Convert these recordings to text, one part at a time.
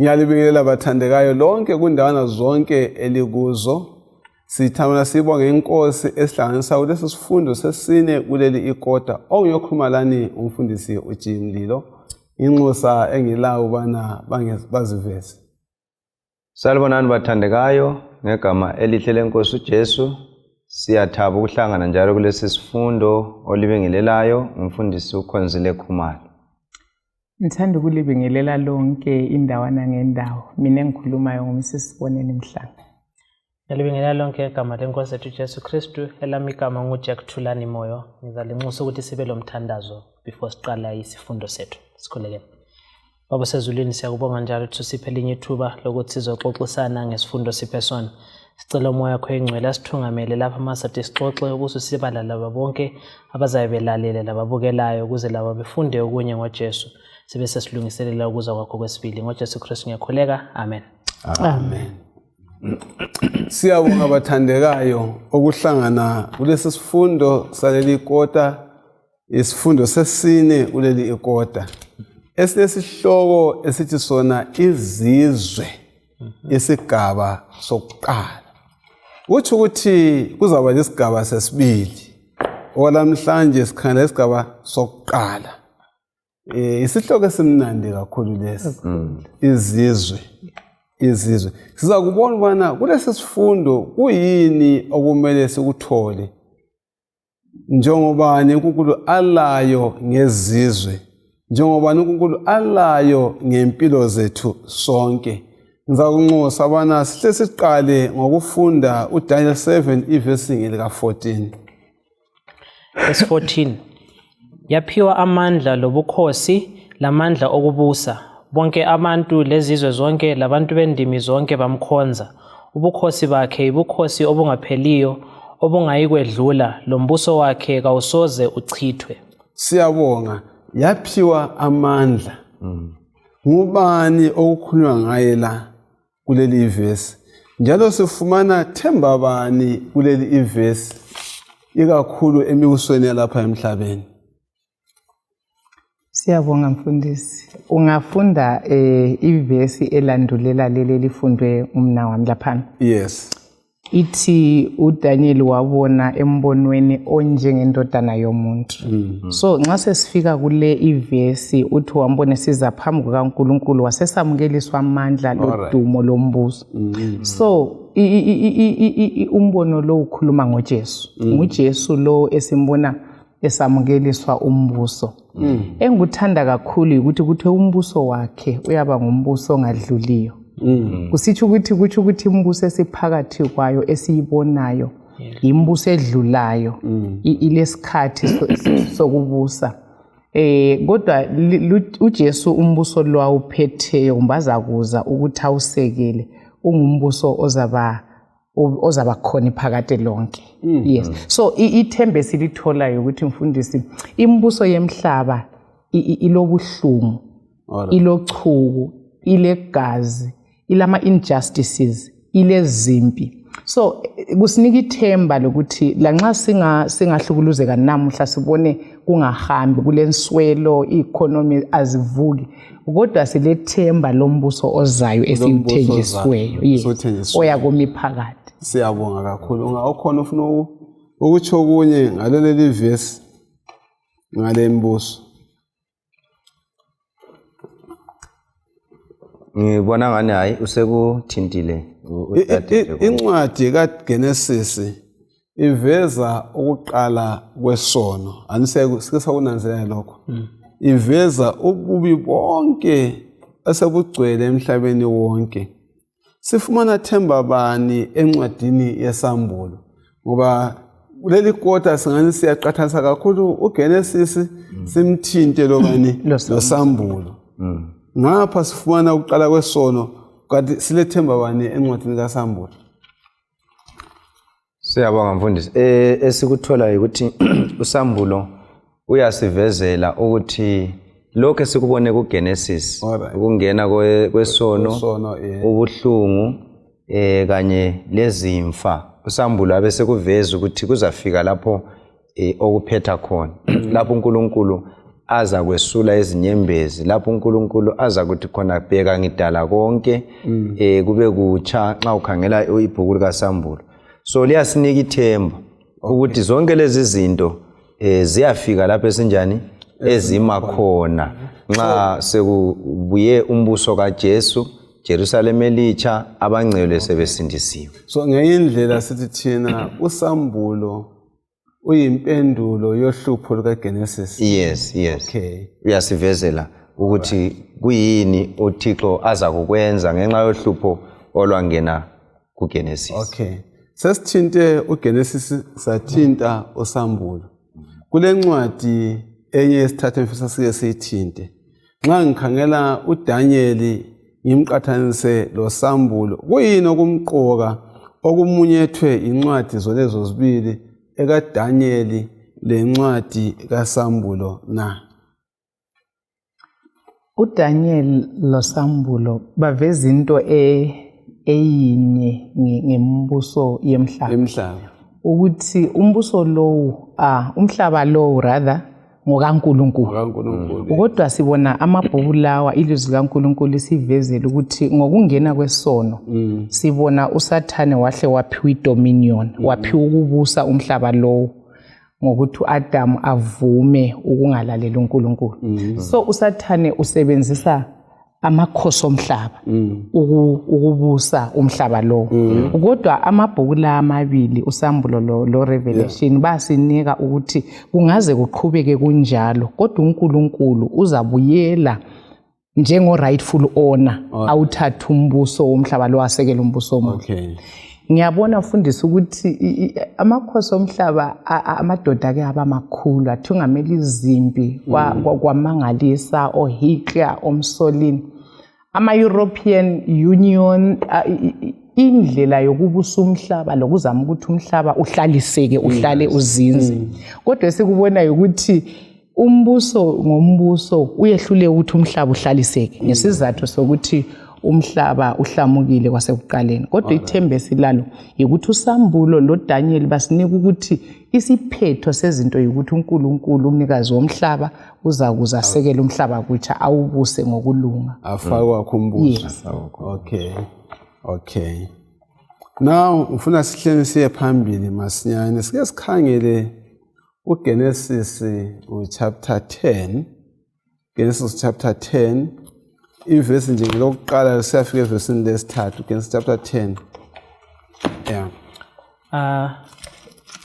Ngiyalibingelela bathandekayo lonke kundawana zonke elikuzo. Sithamela sibonge inkosi esihlanganisa kulesi sifundo sesine kuleli ikota. Ongiyokhuluma lani umfundisi uJim Mlilo. Inxusa engilayo bana baziveze. Salibonani bathandekayo ngegama elihle lenkosi uJesu. Siyathaba ukuhlangana njalo kulesi sifundo olibingelelayo umfundisi uKhonzile Khumalo. Ngithanda ukulibingelela lonke indawana ngendawo. Mina engikhulumayo ngumsisi Boneni Mhlanga. Ngiyalibingelela lonke igama lenkosi ethu Jesu Kristu, elami igama nguJack Thulani Moyo. Ngizalinxusa ukuthi sibe lomthandazo before siqala isifundo sethu. Sikhulekele. Baba sezulwini siyakubonga njalo ukuthi usiphe elinye ithuba lokuthi sizoxoxisana ngesifundo siphe sona. Sicela umoya wakho engcwele asithungamele lapha masathi sixoxe ukuthi sibala laba bonke abazabe belalele lababukelayo ukuze laba befunde okunye ngoJesu. Sibe sesilungiselela ukuza kwakho kwesibili ngoJesu Kristu ngiyakhuleka. Amen. Amen. Siyabonga bathandekayo ukuhlangana kulesi sifundo saleli ikota, isifundo sesine kuleli ikota. Esilesihloko esithi sona izizwe isigaba sokuqala. Uthi ukuthi kuzaba lesigaba sesibili. Olamhlanje sikhangela isigaba sokuqala. Isihloko esimnandi kakhulu lesi. Izizwe. Siza kubona ubana kulesi sifundo kuyini okumele sikuthole. Njengoba uNkulunkulu alayo ngezizwe. Njengoba uNkulunkulu alayo ngempilo zethu sonke. Ngizakunxusa bana sihle siqale ngokufunda uDaniel 7 ivesi lika 14. Verse 14. Yaphiwa amandla lobukhosi lamandla okubusa. Bonke abantu lezizwe zonke labantu bendimi zonke bamkhonza. Ubukhosi bakhe ibukhosi obungapheliyo obungayikwedlula, lombuso wakhe kawusoze uchithwe. Siyabonga yaphiwa amandla. Ngubani okukhulunywa ngaye la kuleli ivesi? Njalo sifumana themba bani kuleli ivesi ikakhulu emibusweni yalapha emhlabeni? Siyabonga mfundisi. Ungafunda ivesi elandulela leli lifundwe umna wami lapha. Yes. Ithi uDaniel wabona embonweni onjengendodana yomuntu. So nxa sesifika kule ivesi uthi wambone siza phambi kukaNkulunkulu wasesamukeliswa amandla lodumo lombuso. So umbono lo ukhuluma ngoJesu. NguJesu lo esimbona esamukeliswa umbuso. Engikuthanda kakhulu ukuthi kuthe umbuso wakhe uyaba ngumbuso ongadluliyo. Kusitsho ukuthi imbuso esiphakathi kwayo esiyibonayo imbuso edlulayo ilesikhathi sokubusa. Kodwa uJesu umbuso lo awuphetheyo umbaza kuza ukuthi awusekele ungumbuso ozaba khona phakade lonke. Yes. So ithemba esilitholayo ukuthi mfundisi imbuso yemhlaba ilobuhlungu, ilochuku, ilegazi, ilama injustices, ilezimpi. So kusinika ithemba lokuthi lanxa singahlukuluzeka namuhla sibone kungahambi kulenswelo economy azivuki, kodwa silethemba lombuso ozayo esithenjisiweyo. Yes. Oyakumi phakade. Siyabonga kakhulu. Ungakhona ufuna ukutsho kunye ngaleli vesi ngale mbuso? Ngibona ngani hayi usekuthintile incwadi kaGenesis iveza ukuqala kwesono. Aniseke sakunanzelela lokho. Iveza ububi bonke asebugcwele emhlabeni wonke. Sifumana themba bani encwadini yesambulo? Ngoba kuleli kota singani siyaqhathanisa kakhulu uGenesis simthinte lo bani losambulo. Ngapha sifumana ukuqala kwesono kanti silethemba bani encwadini kaSambulo? Siyabonga mfundisi. Esikuthola ukuthi uSambulo uyasivezela ukuthi lokho esikubone kuGenesis ukungena kwesono, ubuhlungu kanye lezimfa. uSambulo abesekuveza ukuthi kuzafika lapho okuphetha khona lapho uNkulunkulu aza kwesula izinyembezi lapho uNkulunkulu aza kuthi khona bheka ngidala konke kube kutsha nxa ukhangela ibhuku likaSambulo. So liyasinika ithemba ukuthi zonke lezi zinto ziyafika lapho esinjani ezima khona nxa sekubuye umbuso kaJesu, Jerusalem elitsha, abangcwele sebesindisiwe. So ngeyindlela sithi thina uSambulo uyimpendulo yohlupho lukaGenesis. Yes. Okay. Uyasivezela ukuthi kuyini uThixo aza kukwenza ngenxa yohlupho olwangena kuGenesis. Okay. Sesithinte uGenesis sathinta uSambulo. Kule ncwadi enye esithathe mfisa sike siyithinte. Nxa ngikhangela uDaniel ngimqathanise lo Sambulo, kuyini okumqoka okumunyethwe incwadi zolezo zibili ekaDaniel lencwadi kaSambulo na? uDaniel loSambulo baveza into eyinye ngembuso yemhlaba. Ukuthi umbuso lowo umhlaba lowo rather ngokaNkulunkulu. Kodwa sibona amabhuku lawa ilizwi likaNkulunkulu sivezela ukuthi ngokungena kwesono sibona uSathane wahle waphiwa idominion, waphiwa ukubusa umhlaba lowo ngokuthi uAdam avume ukungalaleli uNkulunkulu. So uSathane usebenzisa amakhosi omhlaba ukubusa umhlaba lo. Kodwa amabhuku la amabili uSambulo lo Revelation basinika ukuthi kungaze kuqhubeke kunjalo kodwa uNkulunkulu uzabuyela njengo rightful owner awuthatha umbuso womhlaba lo asekela umbuso omuhle. Ngiyabona mfundisi ukuthi amakhosi omhlaba amadoda ke abamakhulu athungamela izimpi kwamangalisa oHitler omsolini ama-European Union indlela yokubusa umhlaba lokuzama ukuthi umhlaba uhlaliseke uhlale uzinze. Kodwa esikubona ukuthi umbuso ngombuso uyehlule ukuthi umhlaba uhlaliseke ngesizathu sokuthi umhlaba uhlamukile kwasekuqaleni. Kodwa ithemba esilalo ukuthi uSambulo loDaniel basinika ukuthi isiphetho sezinto ukuthi uNkulunkulu umnikazi womhlaba uza kuzasekela umhlaba kutsha awubuse ngokulunga. Afakwa kumbuso. Okay. Now ufuna sihleni siye phambili masinyane sike sikhangele uGenesis chapter 10. Genesis chapter 10 ivesi nje lokuqala siyafika evesini lesithathu. Genesis chapter 10.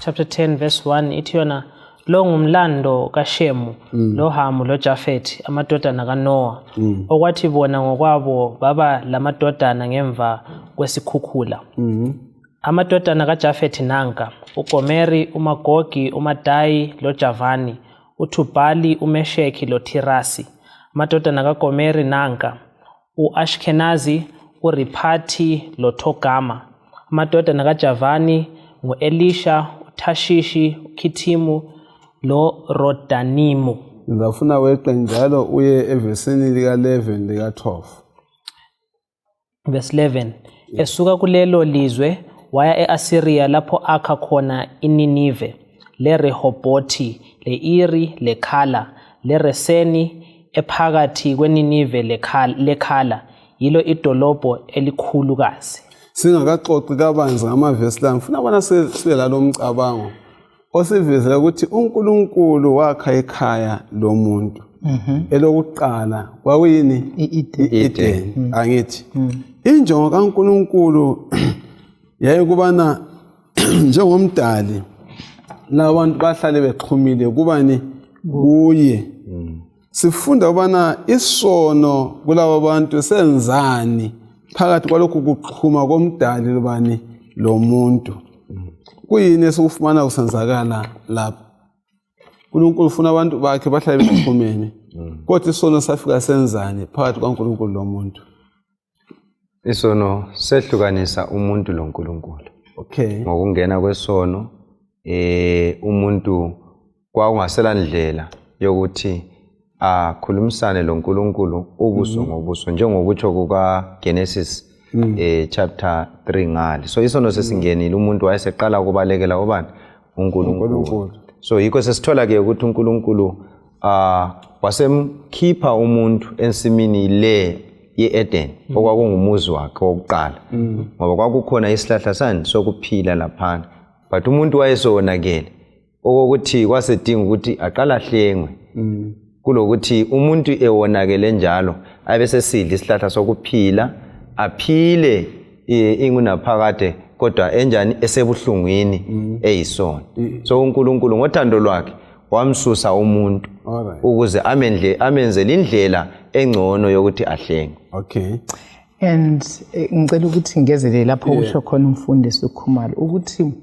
Chapter 10 verse 1 ithi yona lo ngumlando kaShemu lo Hamu lo Jafethi amadodana kaNoah okwathi bona ngokwabo baba lamadodana ngemva kwesikhukhula. Amadodana kaJafethi nanka uGomeri, uMagogi, uMadayi lo Javani, uThubhali, uMesheki lo Tirasi. Amadodana kaGomeri nanka uAshkenazi, uRiphathi lo Thogama. Amadodana kaJavani nguElisha, uThashishi, uKhithimu lo Rodanimu. Ngizafuna weqe njalo uye evesini lika 11 lika 12. Verse 11. Esuka kulelo lizwe waya eAsyria lapho akha khona iNinive, leRehobhothi, leIri, leKhala, leReseni ephakathi kweNinive leKhala, yilo idolobho elikhulukazi. Singakaxoxi kabanzi ngamavesi la ngifuna bona sibe lalo mcabango osivezela ukuthi uNkulunkulu wakha ekhaya lomuntu. Elokuqala kwakuyini iEden. Angithi injongo kaNkulunkulu yayikubana njengomdali labantu bahlale bexhumile kubani kuye. Sifunda ubana isono kulabo bantu senzani phakathi kwalokhu kuxhuma komdali lobani lo muntu. Kuyini esikufumana kusenzakala lapha? uNkulunkulu ufuna abantu bakhe bahlale bexhumene. Kodwa isono safika senzani phakathi kwaNkulunkulu lo muntu? Isono sehlukanisa umuntu loNkulunkulu. Okay. Ngokungena kwesono umuntu kwakungasela ndlela yokuthi akhulumisane loNkulunkulu ubuso ngobuso njengokutsho kuka Genesis chapter 3 ngale. So isono sesingenile umuntu wayeseqala ukubalekela obani uNkulunkulu. So yikho sesithola ke ukuthi uNkulunkulu wasemkhipha umuntu ensimini le ye-Eden okwakungumuzi wakhe wokuqala ngoba kwakukhona isihlahla sani sokuphila laphana but umuntu wayesonakele okokuthi kwasedinga ukuthi aqala ahlengwe kulokuthi umuntu ewonakele njalo abesesidla isihlahla sokuphila aphile ingunaphakade kodwa enjani esebuhlungwini eyisono so uNkulunkulu ngothando lwakhe wamsusa umuntu ukuze amenzele indlela engcono yokuthi ahlenge. Okay. And ngicela ukuthi ngezelele lapho usho khona umfundisi uKhumalo ukuthi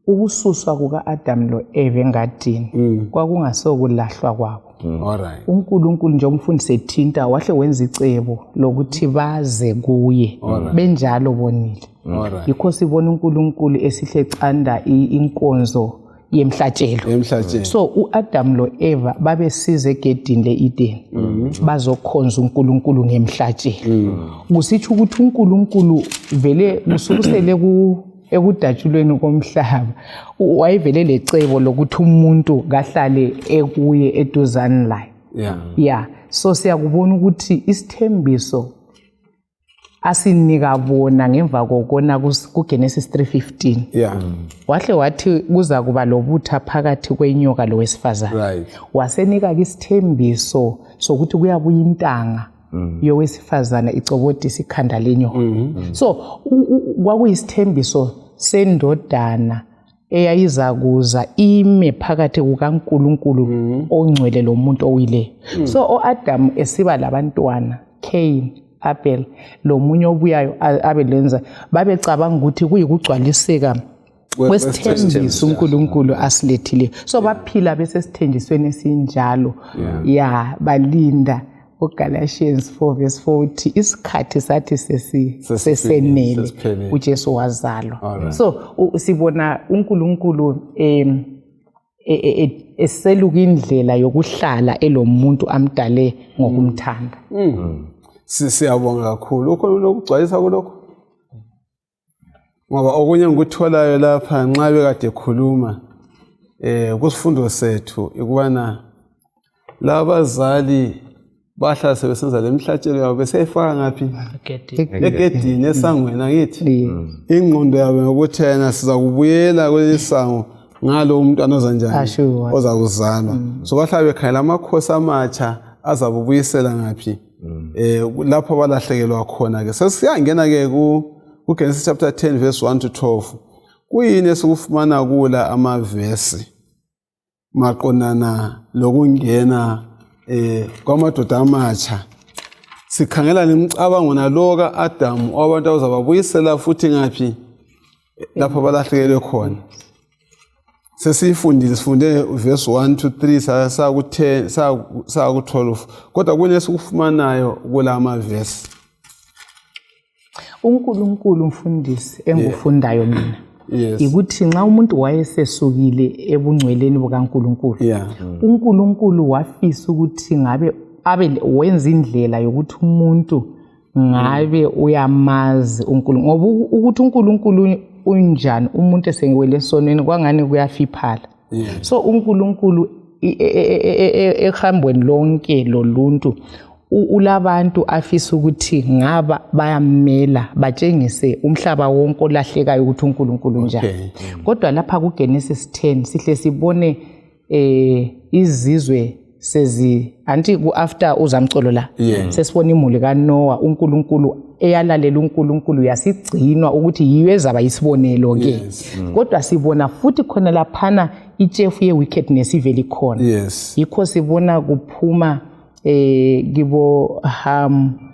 ukususwa kuka-Adam lo-Eve engadini kwakungasokulahlwa kwabo. Alright. uNkulunkulu nje umfundisi ethinta wahle wenza icebo lokuthi baze kuye benjalo bonile. Yikho sibona uNkulunkulu esihle ecanda inkonzo yemhlatshelo. So uAdam loEva babesiza egedini leEden bazokhonza uNkulunkulu ngemhlatshelo. Kusitsho ukuthi uNkulunkulu vele usukusele ekudatshulweni komhlaba wayevele lecebo lokuthi umuntu kahlale ekuye eduzane laye. Yeah. So siyakubona ukuthi isithembiso asinika bona ngemva kokona kuGenesis 3:15. Yeah. Wahle wathi kuza kuba lobutha phakathi kwenyoka lowesifazana. Right. Wasenika isithembiso sokuthi kuyabuya intanga yowesifazana icobodisa ikhanda lenyoka. So kwakuyisithembiso sendodana eyayiza kuza ime phakathi kukaNkulunkulu ongcwele lomuntu owile. So oAdam esiba labantwana Cain, Abel lo munye obuyayo abelenza babecabanga ukuthi kuyikugcwaliseka kwesithembiso uNkulunkulu asilethile. So baphila besesithenjisweni esinjalo. Yeah, balinda uGalatians 4:40 isikhathi sathi sesenele uJesu wazalwa. So sibona uNkulunkulu eseluka indlela yokuhlala elomuntu amdale ngokumthanda. Siyabonga kakhulu. Ukhona lokugcwalisa kulokho? Ngoba okunye ngikutholayo lapha nxa bekade ekhuluma kusifundo sethu ukubana labazali bahlala sebesenza lemhlatshelo yabo beseyifaka ngapi? Egedini esangweni akithi. Ingqondo yabo ukuthi yena siza kubuyela kwelisango ngalo umntwana ozanjani oza kuzalwa. So bahlala bekhangela amakhosi amatsha azabubuyisela ngapi? Lapho balahlekelwa khona ke sesiyangena ke ku Genesis chapter 10 verse 1 to 12. Kuyini esikufumana kula amavesi maqondana lokungena kwamadoda amatsha sikhangela nemicabango nalo kaAdam abantu abazababuyisela futhi ngapi lapho balahlekelwe khona. Sesifundile sifunde verse 1 to 3 sa ku 10 sa ku 12 kodwa kunesikufumanayo kulama verse. uNkulunkulu mfundisi engufundayo mina ikuthi nxa umuntu wayesesukile ebungcweleni bukaNkulunkulu uNkulunkulu wafisa ukuthi ngabe wenza indlela yokuthi umuntu ngabe uyamazi uNkulunkulu ngoba ukuthi uNkulunkulu unjani umuntu esengwele esonweni kwangani kuyafiphala. So uNkulunkulu ehambweni lonke loluntu ulabantu afisa ukuthi ngaba bayamela batshengise umhlaba wonke olahlekayo ukuthi uNkulunkulu njani. Kodwa lapha kuGenesis 10 sihle sibone izizwe anti after uzamcolo la sesibona imuli kaNoah uNkulunkulu eyalalela uNkulunkulu yasigcinwa ukuthi yiyo ezaba isibonelo ke. Kodwa sibona futhi khona laphana itshefu ye-wickedness iveli khona. Yikho sibona kuphuma kibo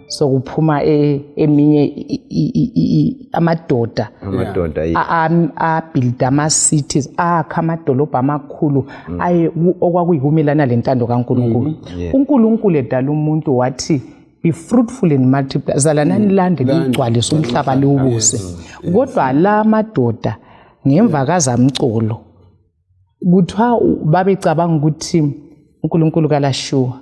sokuphuma eminye amadoda abuild ama-cities akha amadolobha amakhulu okwakuyikumelana lentando kaNkulunkulu. uNkulunkulu edala umuntu wathi be fruitful and multiply zalanani lande ligcwalise umhlaba liwubuse. Kodwa la madoda ngemva kazamcolo kuthiwa babecabanga ukuthi uNkulunkulu kalashuwa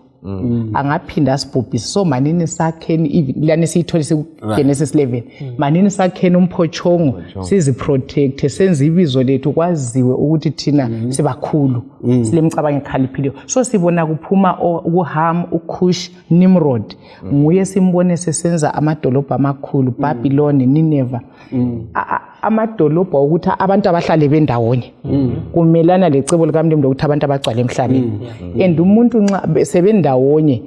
angaphinda asibhubhise. So manini sakheni lana siyitholisa kuGenesis 11 manini sakheni umphochongo siziprotect senze ibizo lethu kwaziwe ukuthi thina sibakhulu silemicabango ekhaliphileyo. So sibona kuphuma uHam, uKush, Nimrod, nguye simbone sesenza amadolobho amakhulu, Babylon, Nineveh. Amadolobho ukuthi abantu abahlale bendawonye kumelana lecebo likaMlindi ukuthi abantu abagcwala emhlabeni. And umuntu nxa sebendawonye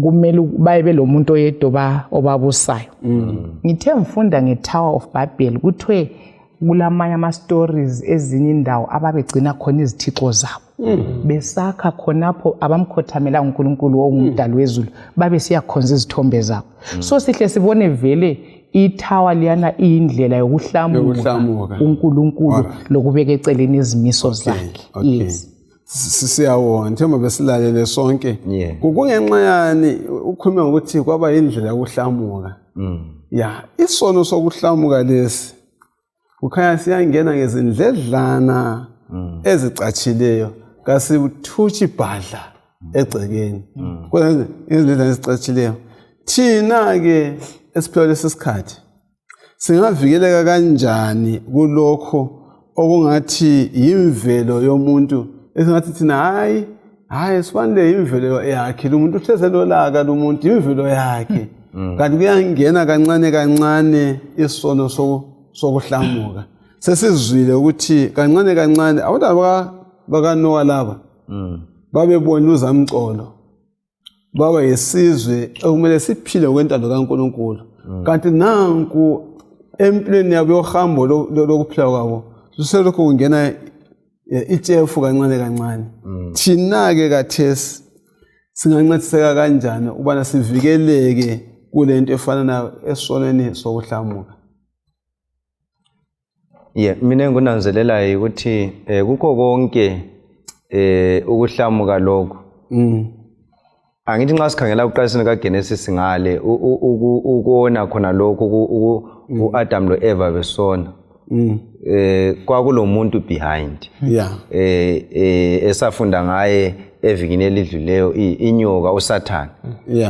kumele baye belomuntu oyedwa obabusayo. Ngithe ngifunda ngeTower of Babel kuthiwe kulamanye ama-stories ezinye indawo ababegcina khona izithixo zabo besakha khonapho abamkhothamela uNkulunkulu ongumdali wezulu babe siyakhonza izithombe zabo. So sihle sibone vele iTower liyana iyindlela yokuhlamuka uNkulunkulu lokubeka eceleni izimiso zakhe. Yes. Siyawona njengoba besilalele sonke kungenxa yani ukhuluma ukuthi kwaba indlela yokuhlamuka. Isono sokuhlamuka lesi ukhaya siyangena ngezindledlana ezicatshileyo kasithuthi ibhadla egcekeni. Kodwa izindledlana ezicatshileyo thina ke esiphila lesikhathi singavikeleka kanjani kulokho okungathi imvelo yomuntu esingathi thina hayi sifanele imvelo yakhe umuntu uhlezelo laka lomuntu imvelo yakhe kanti kuyangena kancane kancane isono sokuhlamuka. Sesizwile ukuthi kancane kancane abantu bakaNoah laba babebona uzamcolo baba yesizwe okumele siphile ngokwentando kaNkulunkulu. Kanti nanku empilweni yabo yohambo lokuphila kwabo siselokho kungena itshefu kancane kancane. Thina ke kathesi singancediseka kanjani ubana sivikeleke kulento efana na esoneni sokuhlamuka? Mina ngunanzelelayo ukuthi kukho konke ukuhlamuka lokho. Angithi nxa sikhangela uqaliseni kaGenesis ngale ukona khona lokho uAdam loEva besona. Kwakulomuntu behind. Esafunda ngaye evikini elidluleyo inyoka uSathane.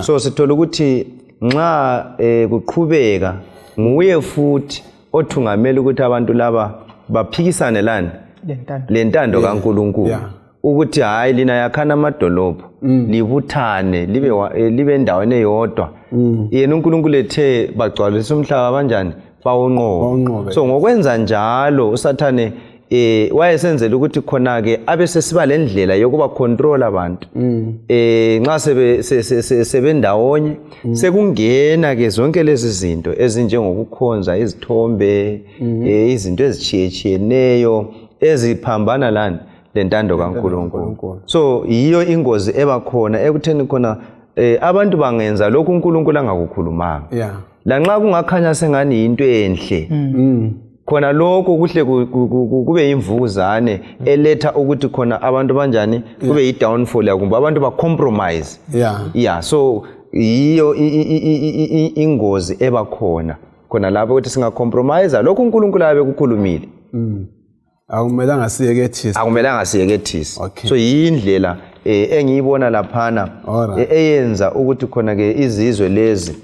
So sithola ukuthi nxa kuqhubeka nguye futhi othungamela ukuthi abantu laba baphikisane lana lentando kaNkulunkulu ukuthi hayi lina yakhana amadolobho libuthane libe endaweni eyodwa. Yena uNkulunkulu ethe bagcwalisa umhlaba kanjani bawunqoba. So ngokwenza njalo uSathane wayesenzela ukuthi khona ke abesesiba lendlela yokuba control abantu. Nxa sebendawonye sekungena ke zonke lezi zinto ezinjengokukhonza izithombe izinto ezitshiyeneyo eziphambana lana lentando kaNkulunkulu. So yiyo ingozi ebakhona ekutheni khona abantu bangenza lokhu uNkulunkulu angakukhulumanga. Lanxa kungakhanya sengani into enhle khona lokho kuhle kube imvukuzane eletha ukuthi khona abantu banjani kube i-downfall yakumbe abantu ba-compromise. So yiyo ingozi ebakhona khona lapho ukuthi singa-compromise lokhu uNkulunkulu abe kukhulumile. Akumelanga siyekethise. So yindlela engiyibona laphana eyenza ukuthi khona ke izizwe lezi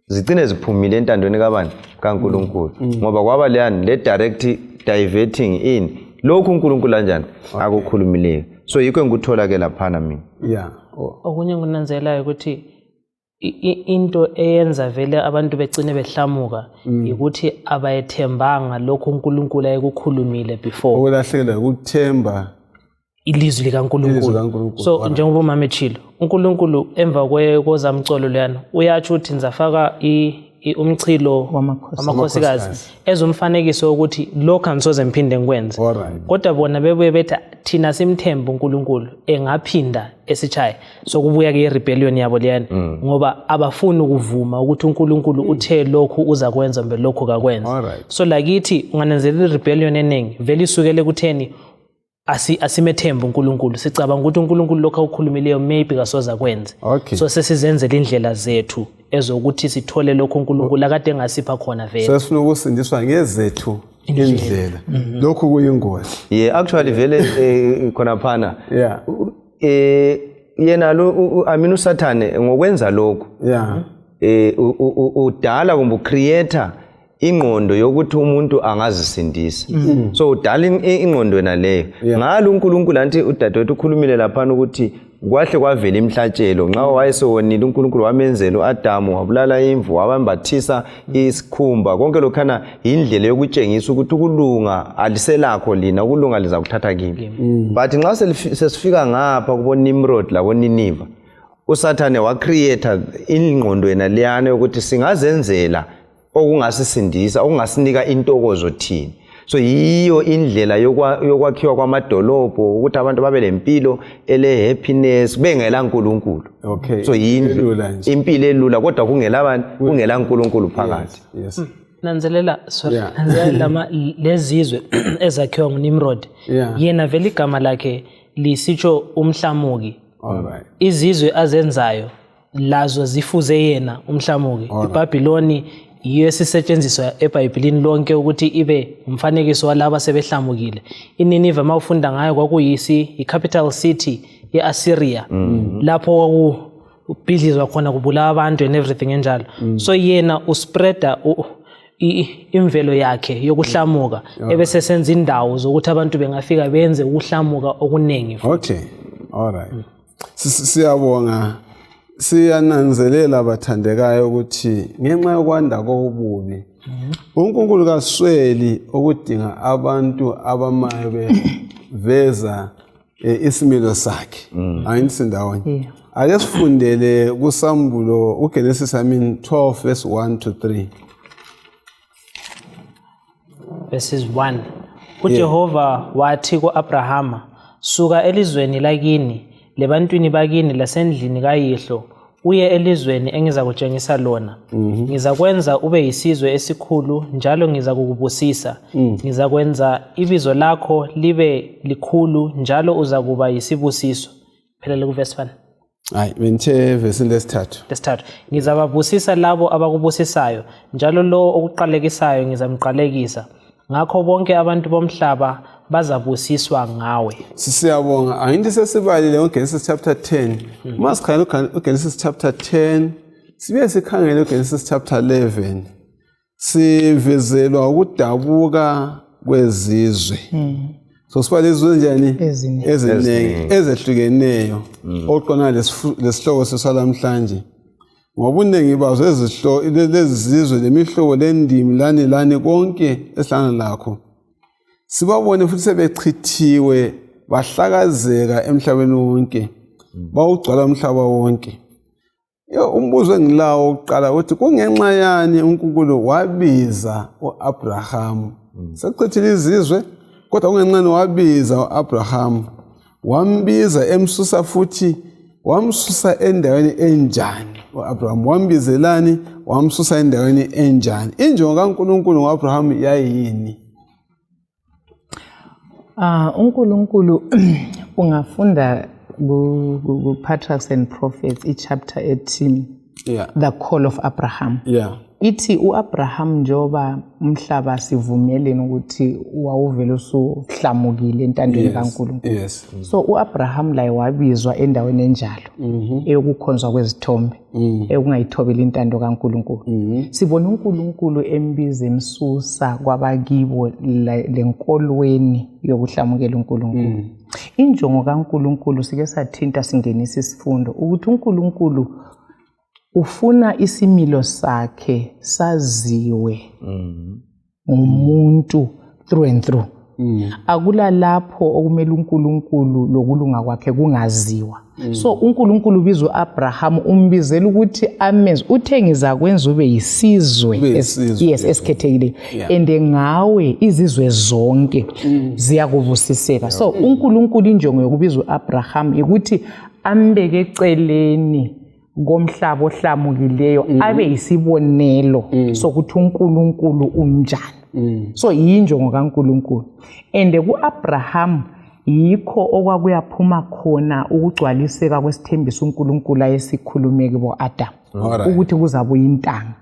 zigcine ziphumile entandweni kaNkulunkulu ngoba kwaba le direct diverting in lokhu uNkulunkulu kanjani akukhulumileyo. So yikho engikuthola ke laphana mina. Okunye ngunanzelayo ukuthi into eyenza vele abantu begcine behlamuka ukuthi abayethembanga lokho uNkulunkulu ayekukhulumile before. Ukulahlekelwa ukuthemba ilizwi likaNkulunkulu. So njengoba umama echilo uNkulunkulu emva kozamcolo leyana uyatsho ukuthi nizafaka umchilo wamakhosikazi ezomfanekiso ukuthi lokho angisoze ngiphinde ngikwenze. Kodwa bona bebuye bethi thina simthemba uNkulunkulu engaphinda esichaye. So kubuya ke irebellion yabo leyana ngoba abafuni ukuvuma ukuthi uNkulunkulu uthe lokho uza kwenza mbe lokho kakwenza. So lakithi ungananzelela irebellion eningi vele isukele kutheni asimethemba uNkulunkulu sicabanga ukuthi uNkulunkulu lokho akukhulumileyo maybe kasoza kwenze. So sesizenzele indlela zethu ezokuthi sithole lokho uNkulunkulu akade engasipha khona vele. Sesifuna ukusindiswa ngezethu indlela. Lokho kuyingozi. Actually vele khona phana yena lo amina uSathane ngokwenza lokho udala kumbe ucreator ingqondo yokuthi umuntu angazisindisa so udala ingqondo yena leyo ngalo uNkulunkulu anti udadewethu ukhulumile lapha ukuthi kwahle kwavela imhlatshelo nxa wayesewonile uNkulunkulu wamenzela uAdamu wabulala imvu wabambathisa isikhumba konke lokhana indlela yokutshengisa ukuthi ukulunga aliselakho lina ukulunga liza kuthatha kimi but nxa sesifika ngapha kubona Nimrod labo Niniva uSathane wacreate ingqondo yena leyana ukuthi singazenzela okungasisindisa okungasinika intokozo thina so yiyo indlela yokwakhiwa kwamadolobho ukuthi abantu babe lempilo ele happiness bengela uNkulunkulu okay so impilo elula kodwa kungela uNkulunkulu phakathi yes nanzelela nanzelela lezizwe ezakhiwa nguNimrod yena vele igama lakhe lisitsho umhlamuki alright izizwe azenzayo lazo zifuze yena umhlamuki iBhabhiloni yiyo esisetshenziswa eBhayibhelini lonke ukuthi ibe umfanekiso walabo sebehlamukile iNiniva mawufunda ngayo i-capital city ye-Assyria lapho ubhidlizwa khona kubulawa abantu and everything enjalo so yena uspreada imvelo yakhe yokuhlamuka ebese senza indawo zokuthi abantu bengafika benze ukuhlamuka okunengi okay alright siyabonga siyananzelela abathandekayo ukuthi ngenxa yokwanda kobubi uNkulunkulu kasweli ukudinga abantu abamayo beveza isimilo sakhe ayinisi ndawonye ake sifundele kuSambulo uGenesis 12 verse 1 to 3 verses 1 uJehova wathi kuAbrahama suka elizweni lakini lebantwini bakini lasendlini kayihlo uye elizweni engizakutshengisa lona ngizakwenza ube yisizwe esikhulu njalo ngizakukubusisa ngizakwenza ibizo lakho libe likhulu njalo uzakuba yisibusiso phelele kuverse 1 hayi benthe verse lesithathu ngizababusisa labo abakubusisayo njalo lo okuqalekisayo ngizamqalekisa ngakho bonke abantu bomhlaba bazabusiswa ngawe siyabonga angithi sesibalile uGenesis chapter 10 masikhangela uGenesis chapter 10 sibe sikhangela uGenesis chapter 11 sivezelwa ukudabuka kwezizwe so sibale izizwe njani ezinengi ezehlukeneyo oqona lesihloko sesalamhlanje ngobuningi bazo lezi zizwe lemihlobo lendimi lani konke esihlangana lakho sibabone futhi sebechithiwe bahlakazeka emhlabeni wonke bawugcwala umhlaba wonke umbuzo engilawo uqala ukuthi kungenxa yani uNkulunkulu wabiza uAbraham sechithile izizwe kodwa kungenxa wabiza uAbraham wambiza emsusa futhi wamsusa endaweni enjani uAbraham wambizelani wamsusa endaweni enjani injongo kaNkulunkulu ngoAbraham yayini uNkulunkulu ungafunda ku Patriarchs and Prophets ichapter 18 the call of Abraham ithi uAbraham njoba umhlaba sivumelene ukuthi wawuvela usuhlamukile entandweni kaNkulunkulu so uAbraham la wabizwa endaweni enjalo eyokukhonzwa kwezithombe ekungayithobela intando kaNkulunkulu sibona uNkulunkulu embiza emsusa kwabakibo lenkolweni yokuhlamukela uNkulunkulu injongo kaNkulunkulu sike sathinta singenisa isifundo ukuthi uNkulunkulu ufuna isimilo sakhe saziwe umuntu through and through akula lapho okumele uNkulunkulu lokulunga kwakhe kungaziwa so uNkulunkulu ubiza uAbraham umbizela ukuthi amenze uthe ngizakwenza ube yisizwe esikhethekile ende ngawe izizwe zonke ziyakubusiseka so uNkulunkulu injongo yokubiza uAbraham ukuthi ambeke eceleni komhlaba ohlamukileyo abe isibonelo sokuthi uNkulunkulu unjani so yinjongo kaNkulunkulu ende kuAbraham yikho okwakuyaphuma khona ukugcwaliseka kwesithembiso uNkulunkulu ayesikhulume kubo Adam ukuthi kuzabuya intanga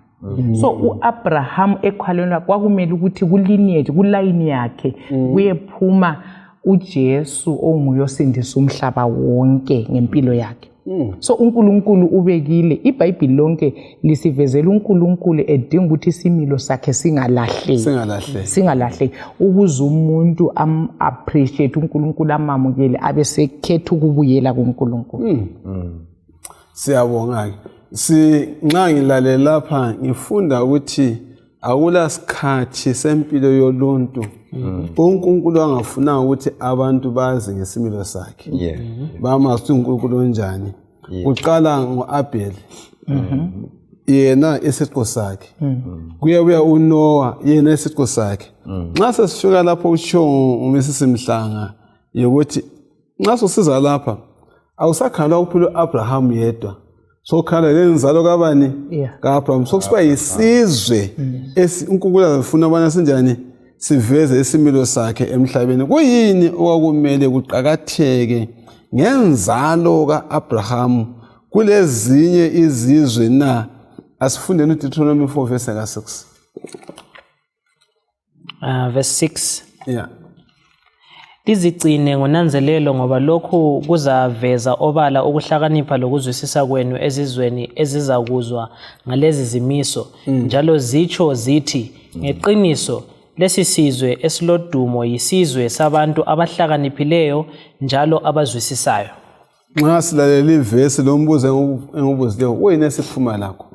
so uAbraham ekhalweni kwakumele ukuthi kulineage kuline yakhe kuyephuma uJesu onguyosindisa umhlaba wonke ngempilo yakhe So uNkulunkulu ubekile iBhayibheli lonke lisivezela uNkulunkulu edinga ukuthi isimilo sakhe singalahleki ukuze umuntu appreciate uNkulunkulu amamukele abesekhetha ukubuyela kuNkulunkulu. Siyabonga ke. Nxa ngilalela lapha ngifunda ukuthi akula sikhathi sempilo yoluntu uNkulunkulu angafuna ukuthi abantu bazi ngesimilo sakhe. Bamazi uNkulunkulu onjani. Uqala ngoAbel. Yena esitho sakhe. Kuyabuya uNoah yena esitho sakhe. Nxa sesifika lapho usho uMrs Mhlanga yokuthi nxa sosiza lapha awusakhala ukuphila uAbraham yedwa. Sokhala lenzalo kabani? kaAbraham. Sokusiba yisizwe uNkulunkulu afuna bona sinjani siveze isimilo sakhe emhlabeni. Kuyini okwakumele kuqhakatheke ngenzalo kaAbraham kulezinye izizwe na? Asifundeni uDeuteronomy 4 verse 6. Verse 6. Lizigcine ngonanzelelo ngoba lokhu kuzaveza obala ukuhlakanipha lokuzwisisa kwenu ezizweni ezizakuzwa ngalezi zimiso, njalo zitsho zithi ngeqiniso lesi sizwe esilodumo yisizwe sabantu abahlakaniphileyo njalo abazwisisayo. Nxa silalela ivesi lombuzo engibuzileyo kuyini esiphuma lakho?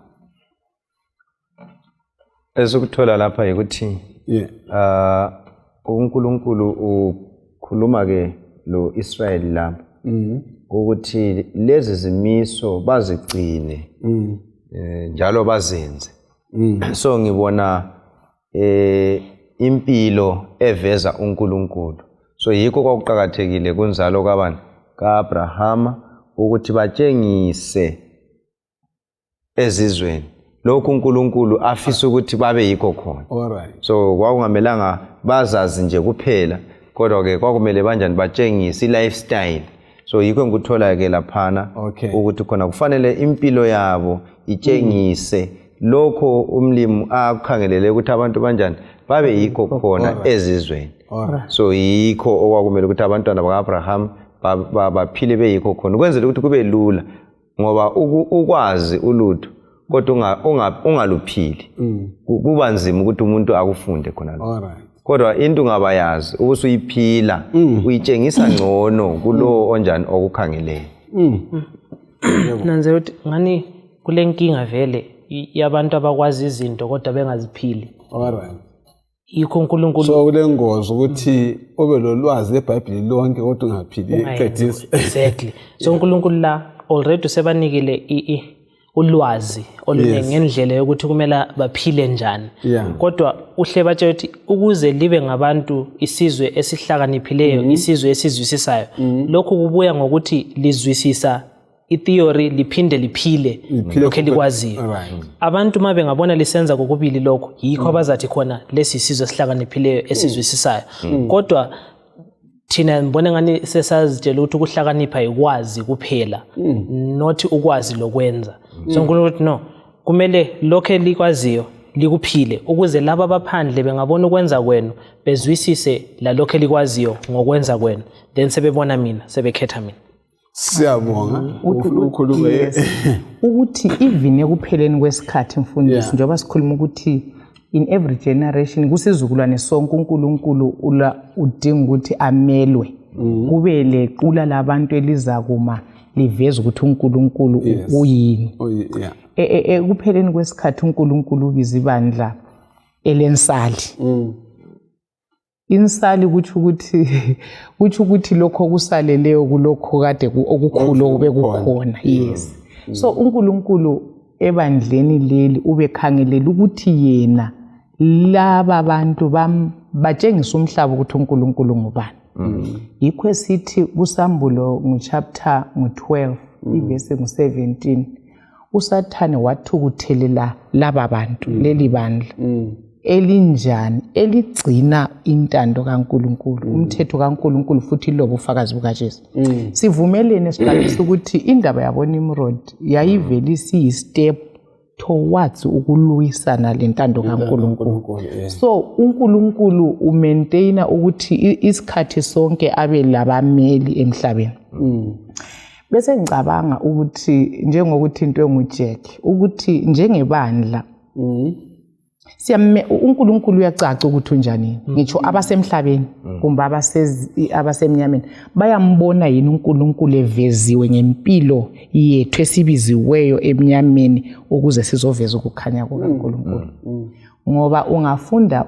Esukuthola lapha yikuthi uNkulunkulu ukhuluma ke lo Israel lapha ukuthi lezi zimiso bazigcine njalo bazenze. So ngibona impilo eveza uNkulunkulu. So yikho kwakuqhakathekile kunzalo kabani kaAbrahama ukuthi batshengise ezizweni lokhu uNkulunkulu afisa ukuthi babe yikho khona. So kwakungamelanga bazazi nje kuphela kodwa ke kwakumele banjani batshengise lifestyle. So yikho ngikuthola ke laphana ukuthi khona kufanele impilo yabo itshengise lokho umlimi akukhangelele ukuthi abantu banjani babe yikho khona ezizweni. So yikho okwakumele ukuthi abantwana bakaAbraham baphile beyikho khona ukwenzela ukuthi kube lula ngoba ukwazi ulutho kodwa ungaluphili kuba nzima ukuthi umuntu akufunde khona lo. Kodwa into ungabayazi ubusuyiphila uyitshengisa ngcono kulo onjani okukhangeleyo. Nanze ukuthi ngani kule nkinga vele yabantu abakwazi izinto kodwa bengaziphili. Yikho uNkulunkulu so kulengozi ukuthi ube lolwazi eBhayibheli lonke kodwa ungaphili eqedisa. Exactly. So uNkulunkulu la already sebanikile ulwazi oluningi ngendlela yokuthi kumele baphile njani. Kodwa uhle batshe ukuthi ukuze libe ngabantu isizwe esihlakaniphileyo, isizwe esizwisisayo, lokho kubuya ngokuthi lizwisisa itheory liphinde liphile lokho likwaziyo. Abantu mabe ngabona lisenza kokubili lokho yikho abazathi khona lesi sizwe esihlakaniphileyo esizwisisayo. Kodwa thina ngibona ngani sesazitshela ukuthi ukuhlakanipha ikwazi kuphela not ukwazi lokwenza. So uNkulunkulu no kumele lokho likwaziyo likuphile ukuze laba abaphandle bengabona ukwenza kwenu bezwisise la lokho likwaziyo ngokwenza kwenu then sebebona mina sebekhetha mina. Siyabonga ukhuluma ukuthi even ekupheleni kwesikhathi mfundisi njengoba sikhuluma ukuthi in every generation kusizukulwane sonke uNkulunkulu udinga ukuthi amelwe kube lequla labantu elizakuma liveza ukuthi uNkulunkulu uyini. Ekupheleni kwesikhathi uNkulunkulu ubiza ibandla elensali. Insali kuthi ukuthi lokho kusaleleyo kulokho kade okukhulu obekukhona. Yes. So uNkulunkulu ebandleni leli ubekhangelela ukuthi yena laba bantu batshengisa umhlaba ukuthi uNkulunkulu ngubani. Yikho esithi kuSambulo chapter 12 ivesi 17 uSathane wathukuthelela laba bantu leli bandla elinjani eligcina intando kaNkulunkulu umthetho kaNkulunkulu futhi lobo ufakazi bukaJesu. Sivumelene siqalisa ukuthi indaba yabo Nimrod yayivela isiyistep towards ukulwisana lentando kaNkulunkulu. So uNkulunkulu umaintaina ukuthi isikhathi sonke abe labameli emhlabeni. bese ngicabanga ukuthi njengokuthi into enguJack ukuthi njengebandla uNkulunkulu uyacaca ukuthi unjani ngitsho abasemhlabeni kumbe abasemnyameni bayambona yini uNkulunkulu eveziwe ngempilo yethu esibiziweyo emnyameni ukuze sizoveza ukukhanya kukaNkulunkulu ngoba ungafunda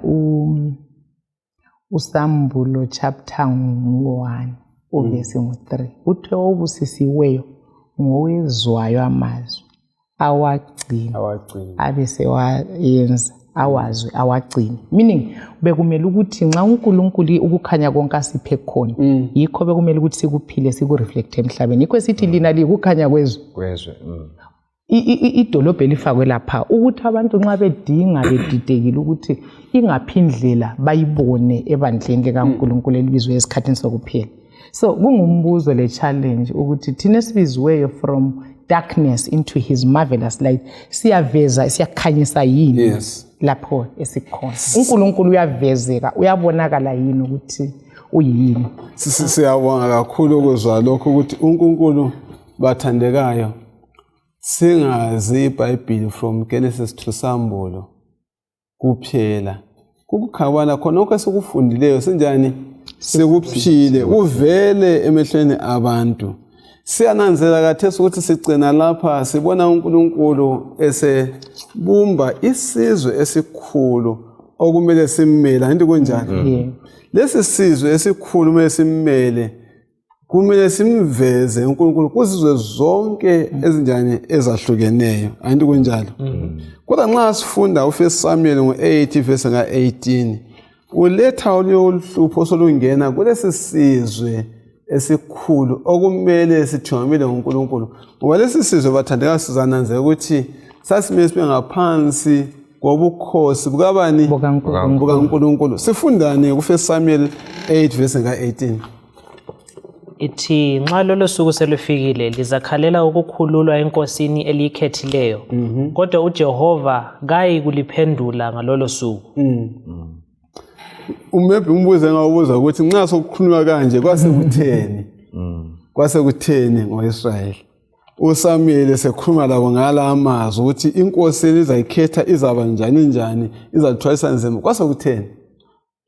uSambulo chapter 1 verse 3 uthi obusisiweyo ngowezwayo amazwi awagcina abese wayenza awazwe awagcina meaning bekumele ukuthi nxa uNkulunkulu ukukhanya konke asiphe khona yikho bekumele ukuthi sikuphile sikureflect emhlabeni yikho sithi lina likukhanya kwezwe idolobho elifakwe lapha ukuthi abantu nxa bedinga bedidekile ukuthi ingaphi indlela bayibone ebandleni likaNkulunkulu elibizwe esikhathini sokuphela so kungumbuzo le challenge ukuthi thina sibiziweyo from darkness into his marvelous light siyaveza siyakhanyisa yini lapho esikhona uNkulunkulu uyavezeka uyabonakala yini ukuthi uyini siyabonga kakhulu ukuzwa lokho ukuthi uNkulunkulu bathandekayo singazi iBhayibheli from Genesis to Sambulo kuphela ukukhabana khona konke sikufundileyo senjani sekuphile uvele emehlweni abantu siyananzela kathesi ukuthi sigcina lapha sibona uNkulunkulu esebumba isizwe esikhulu okumele simmele anti kunjani lesi sizwe esikhulu kumele simmele kumele simveze uNkulunkulu kuzizwe zonke ezinjani ezahlukeneyo anti kunjalo kodwa nxa sifunda uFirst Samuel ngo8 verse nga18 uletha oluhlupho solungena kulesi sizwe esikhulu okumele sithungamele ngoNkulunkulu ngoba lesi sizwe bathandeka sizananzela ukuthi sasimele sibe ngaphansi kobukhosi bukabani bukaNkulunkulu sifundane kuFirst Samuel 8 verse nga18 ithi nxa lolo suku selufikile lizakhalela ukukhululwa enkosini eliyikhethileyo kodwa uJehova kayi kuliphendula ngalolo suku maybe umbuzo engawubuza ukuthi nxa sokukhulunywa kanje kwasekutheni ngoIsrayeli uSamuel esekhuluma labo ngala amazwi ukuthi inkosi elizayikhetha izaba njani izathwalisa nzima kwasekutheni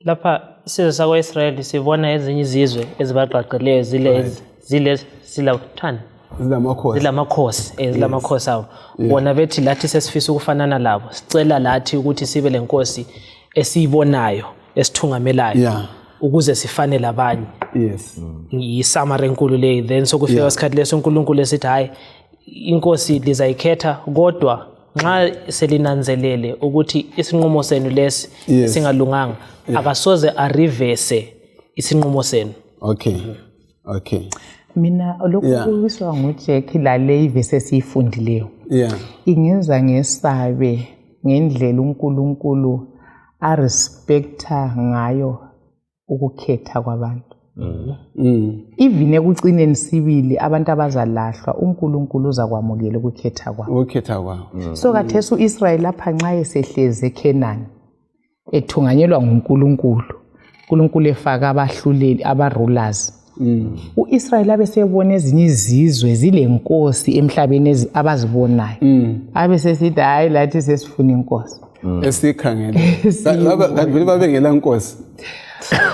lapha isizwe sakwa-Israyeli sibona ezinye izizwe ezibaqaqeleyo zilamakhosi abo bona bethi lathi sesifisa ukufanana labo sicela lathi ukuthi sibe lenkosi esiyibonayo esithungamelayo ukuze sifane labanye yisamara enkulu leyo then sokufika isikhathi leso uNkulunkulu esithi hayi inkosi lizayikhetha kodwa nxa selinanzelele ukuthi isinqumo senu lesi singalunganga akasoze arivese isinqumo senu okay mina lokhu kubiswa nguJack lale ivese esiyifundileyo ingenza ngesabe ngendlela uNkulunkulu arespecta ngayo ukukhetha kwabantu even ekucineni sibili abantu abazalahlwa uNkulunkulu uzakwamukela ukukhetha kwabo so kathesi uIsrael lapha nxa esehleze eKenani ethunganyelwa nguNkulunkulu efaka abahluleli abarulers uIsrael abesebona ezinye izizwe zilenkosi emhlabeni abazibonayo abesesithi hayi lathi sesifuna inkosi esikhangele kanti vele babengela inkosi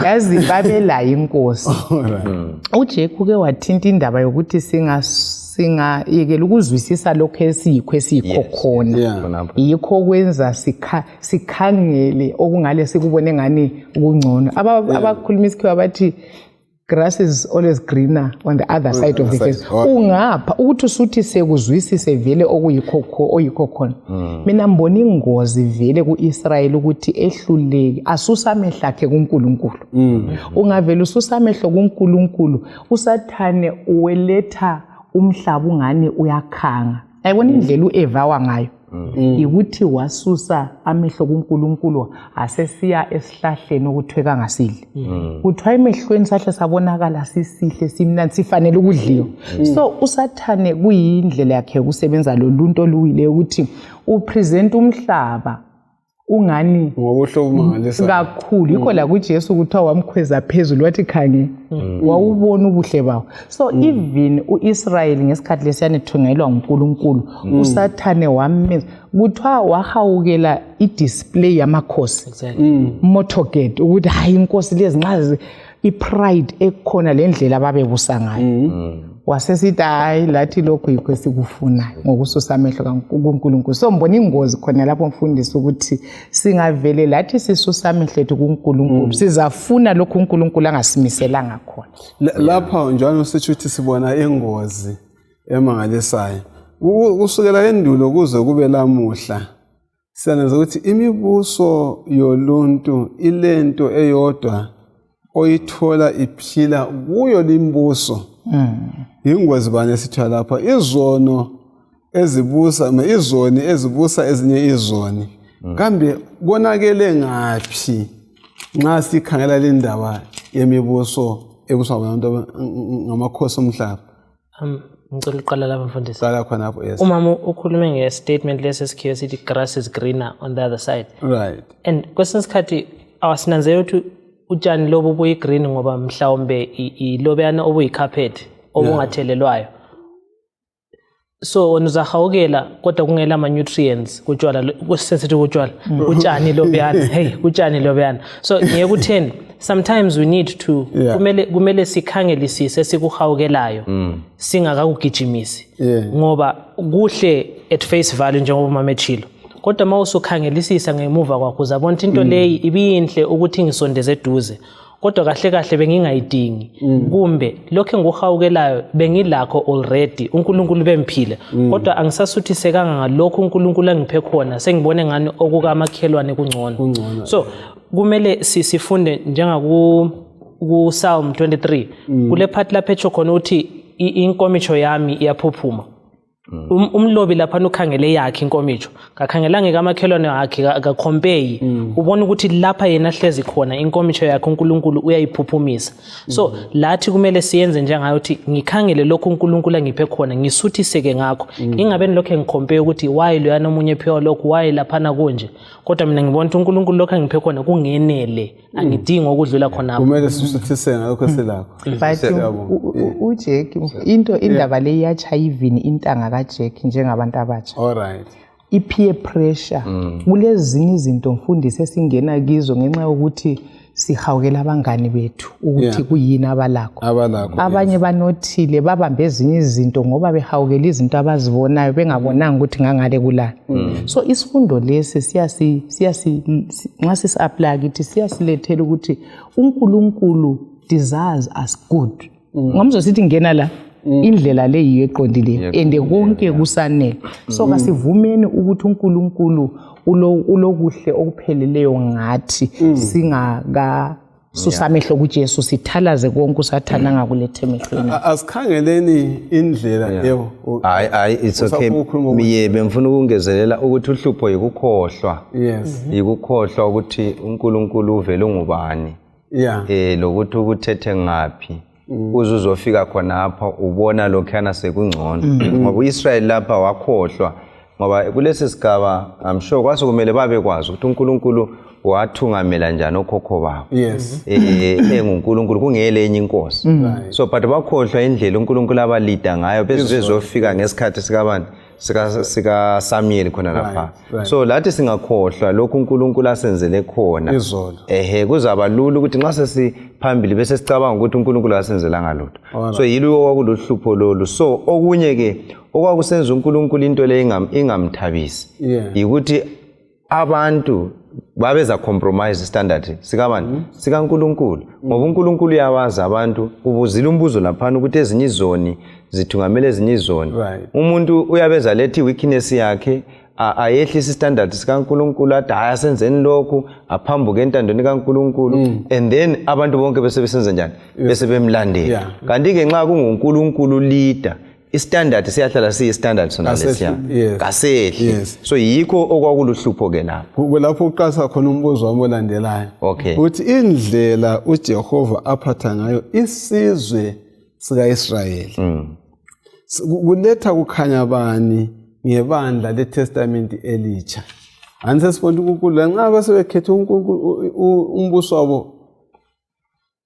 yazi babelayo inkosi uJack ke wathinta indaba yokuthi singayekela ukuzwisisa lokho esiyikho khona yikho kwenza sikhangele okungale sikubone ngani ukungcono abakhuluma isikhiwa bathi grass is always greener on the other side of the fence ungapha ukuthi usuthi sekuzwisise vele oyikho khona mina mbona ingozi vele kuIsrael ukuthi ehluleki asusamehla akhe kuNkulunkulu ungavela ususamehlo kuNkulunkulu usathane uweletha umhlaba ungani uyakhanga ayibona indlela uEva ngayo ukuthi wasusa amehlo kuNkulunkulu asesiya esihlahleni ukuthweka ngasidli kuthiwa emehlweni sahle sabonakala sisihle simnandi sifanele ukudliwa so usathane kuyindlela yakhe ukusebenza loluntu oluwile ukuthi upresent umhlaba ungani ngobuhlobo mangalisayo kakhulu yikho la kuJesu kuthiwa wamkhweza phezulu wathi khange wawubona ubuhle bawo. So even uIsrael ngesikhathi lesiyane thungelwa uNkulunkulu uSathane wamenza kuthiwa wahawukela idisplay yamakhosi Motorgate ukuthi hayi inkosi lezi nxa ipride ekhona lendlela babebusa ngayo wasesithi hayi lathi lokho yikho esikufunayo ngokususa amehlo kaNkulunkulu. So mbona ingozi khona lapho mfundisi ukuthi singavele lathi sisusa amehlo ethu kuNkulunkulu sizafuna lokho uNkulunkulu angasimiselanga khona. Lapha njalo sithi ukuthi sibona ingozi emangalisayo kusukela endulo kuze kube lamuhla siyaneza ukuthi imibuso yoluntu ilento eyodwa oyithola iphila kuyo limbuso. Ingozi bani esithola lapha izono ezibusa izoni ezibusa ezinye izoni kambe konakele ngaphi nxa sikhangela le ndaba yemibuso ebuswa ngabantu ngamakhosi omhlaba. Ngicela uqala lapha mfundisi. Qala khona lapho yes. Umama ukhulume ngestatement lesesikhiwe sithi grass is greener on the other side. Right. And kwesinye isikhathi awasinanzela ukuthi utshani lobo buyi green ngoba mhlawumbe ilobeyana obuyi carpet obungathelelwayo. So uzahawukela kodwa kungela ama nutrients kutshwala kusensitive kutshwala utshani lobeyana hey utshani lobeyana. So ngeke kutheni sometimes we need to kumele sikhangelisise sikuhawukelayo singakakugijimisi ngoba kuhle at face value njengoba mamechilo kodwa mawusukhangelisisa ngemuva kwakho uzabona into leyi ibiyinhle ukuthi ngisondeze eduze kodwa kahle kahle bengingayidingi kumbe lokho engihawukelayo bengilakho already uNkulunkulu bemphile kodwa angisasuthisekanga ngalokho uNkulunkulu angiphe khona sengibone ngani okukamakhelwane kungcono. So kumele sifunde njengaku Psalm 23 kule part lapha echo khona uthi inkomicho yami iyaphuphuma. Umlobi lapha ukhangele yakhe inkomicho akakhangelanga kamakhelwane wakhe akacompare ubona ukuthi lapha yena hlezi khona inkomicho yakhe uNkulunkulu uyayiphuphumisa. So lathi kumele siyenze njengayo ukuthi ngikhangele lokho uNkulunkulu angiphe khona ngisuthiseke ngakho ingabe lokho ngicompare ukuthi why lo yana omunye phewa lokho why lapha na kunje kodwa mina ngibona ukuthi uNkulunkulu lokho angiphe khona kungenele angidingi ukudlula khona kumele sisuthiseke ngakho selakho. uJack into indaba le yaChiV intanga kaJack njengabantu abatsha. Alright. I-peer pressure kulezinye izinto mfundisi esingena kizo ngenxa yokuthi sihawukela abangani bethu ukuthi kuyini abalakho. Abanye banothile babambe ezinye izinto ngoba behawukela izinto abazibonayo bengabonanga ukuthi ngangale kulana. So isifundo lesi nxa sisi-apply kithi siyasilethela ukuthi uNkulunkulu desires us good. Ngamzosithi ngena la indlela le yiyo eqondileyo ende konke kusanele. So kasivumeni ukuthi uNkulunkulu ulokuhle okupheleleyo ngathi singaka susamehlo kuJesu sithalaze konke usathana ngakulethe emehlweni. Asikhangeleni indlela yebo. Hayi it's okay. Miye bemfuna ukungezelela ukuthi uhlupho yikukhohlwa. Yes. Yikukhohlwa ukuthi uNkulunkulu uvele ungubani. Lokuthi ukuthethe ngaphi. Uzuzofika khona apha ubona lokhana sekungcono ngoba uIsrael lapha wakhohlwa ngoba kulesi sigaba I'm sure kwasukumele babe kwazi ukuthi uNkulunkulu wathungamela njani okhokho babo. EnguNkulunkulu kungele enye inkosi. So but bakhohlwa indlela uNkulunkulu abalida ngayo bezofika ngesikhathi sikabani sika Samuel khona lapha. So lathi singakhohlwa lokhu uNkulunkulu asenzele khona kuzaba lula ukuthi nxa sesiphambili bese sicabanga ukuthi uNkulunkulu asenzelanga lutho. So yilo okwakulohlupho lolu. So okunye ke okwakusenza uNkulunkulu into le ingamthabisi ukuthi abantu babeza compromise standard sikabani sikaNkulunkulu ngoba uNkulunkulu uyawazi abantu ubuzila umbuzo lapha ukuthi ezinye izoni zithungamele ezinye izoni. Umuntu uyabeza lethi weakness yakhe ayehlisa standard sikaNkulunkulu athi ayasenzeni lokhu aphambuke entandweni kaNkulunkulu and then abantu bonke bese besenza njani bese bemlandela kanti ke nxa kunguNkulunkulu leader istandard siyahlala siyistandard sona lesiya kasehli. So yikho okwakuluhlupho ke lapho kulapho uqasa khona umbuzo wami olandelayo ukuthi indlela uJehova aphatha ngayo isizwe sikaIsrayeli kuletha kukhanya bani ngebandla leTestament elitsha. Anisesibona uNkulunkulu lanxa basebekhethe uNkulunkulu umbuso wabo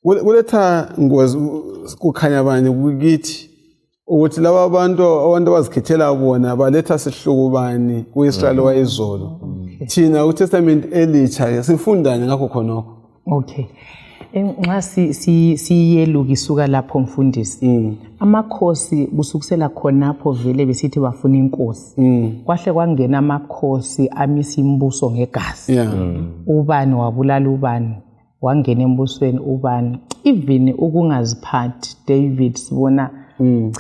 kuletha ngozi kukhanya bani kithi ukuthi laba abantu abazikhethela bona baletha sihluku bani kuIsrael wayizolo. Thina uTestament elitsha sifundani ngakho khonokho? Okay. Nxa siyeluka isuka lapho mfundisi. Amakhosi kusukusela khonapho vele besithi bafuna inkosi. Kwahle kwangena amakhosi amisa imbuso ngegazi. Ubani wabulala ubani, wangena embusweni ubani. Even ukungaziphathi David sibona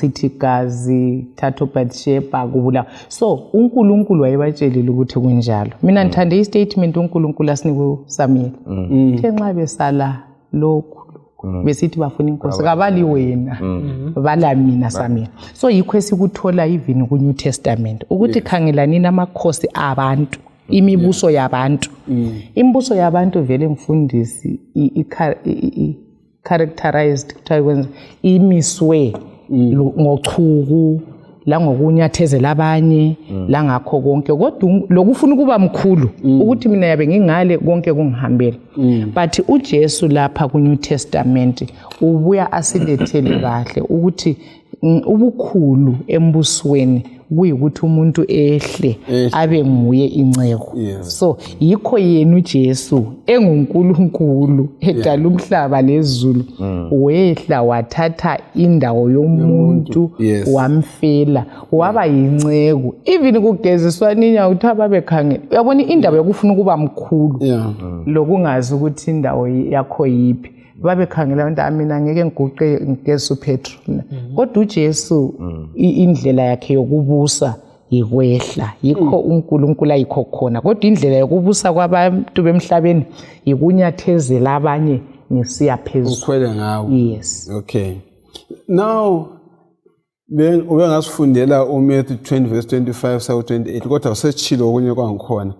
chitha igazi, thatha uBathsheba kubulawa. So uNkulunkulu wayebatshelile ukuthi kunjalo. Mina ngithanda istatement uNkulunkulu asinike uSamuel. Nxa besala lokhu besithi bafuna inkosi kabali wena bala mina Samuel. So yikho esikuthola even ku New Testament ukuthi khangelanini amakhosi abantu, imibuso yabantu. Imibuso yabantu vele mfundisi characterized kuthiwa imiswe ngochuku la ngokunyathezela abanye la ngakho konke kodwa lokufuna kuba mkhulu ukuthi mina yabe ngingale konke kungihambela. But uJesu lapha ku New Testament ubuya asilethele kahle ukuthi ubukhulu embusweni kuyikuthi umuntu ehle abe nguye inceko. So yikho yena uJesu enguNkulunkulu edala umhlaba lezulu wehla wathatha indawo yomuntu wamfela waba yinceko. Even kugeziswa ninya uthi ababekhangela uyabona indaba yokufuna kuba mkhulu lokungazi ukuthi indawo yakho yipi. Babekhangela abantu amina ngeke ngiguqe ngigeza uPetro. Kodwa uJesu indlela yakhe yokubusa yikwehla. Yikho uNkulunkulu ayikho khona. Kodwa indlela yokubusa kwabantu bemhlabeni ikunyathezela abanye ngesiya phezulu. Ukhwele ngawo. Yes. Okay. Now ubengasifundela uMatthew 20 verse 25 sawu 28 kodwa usechilo okunye kwangikhona.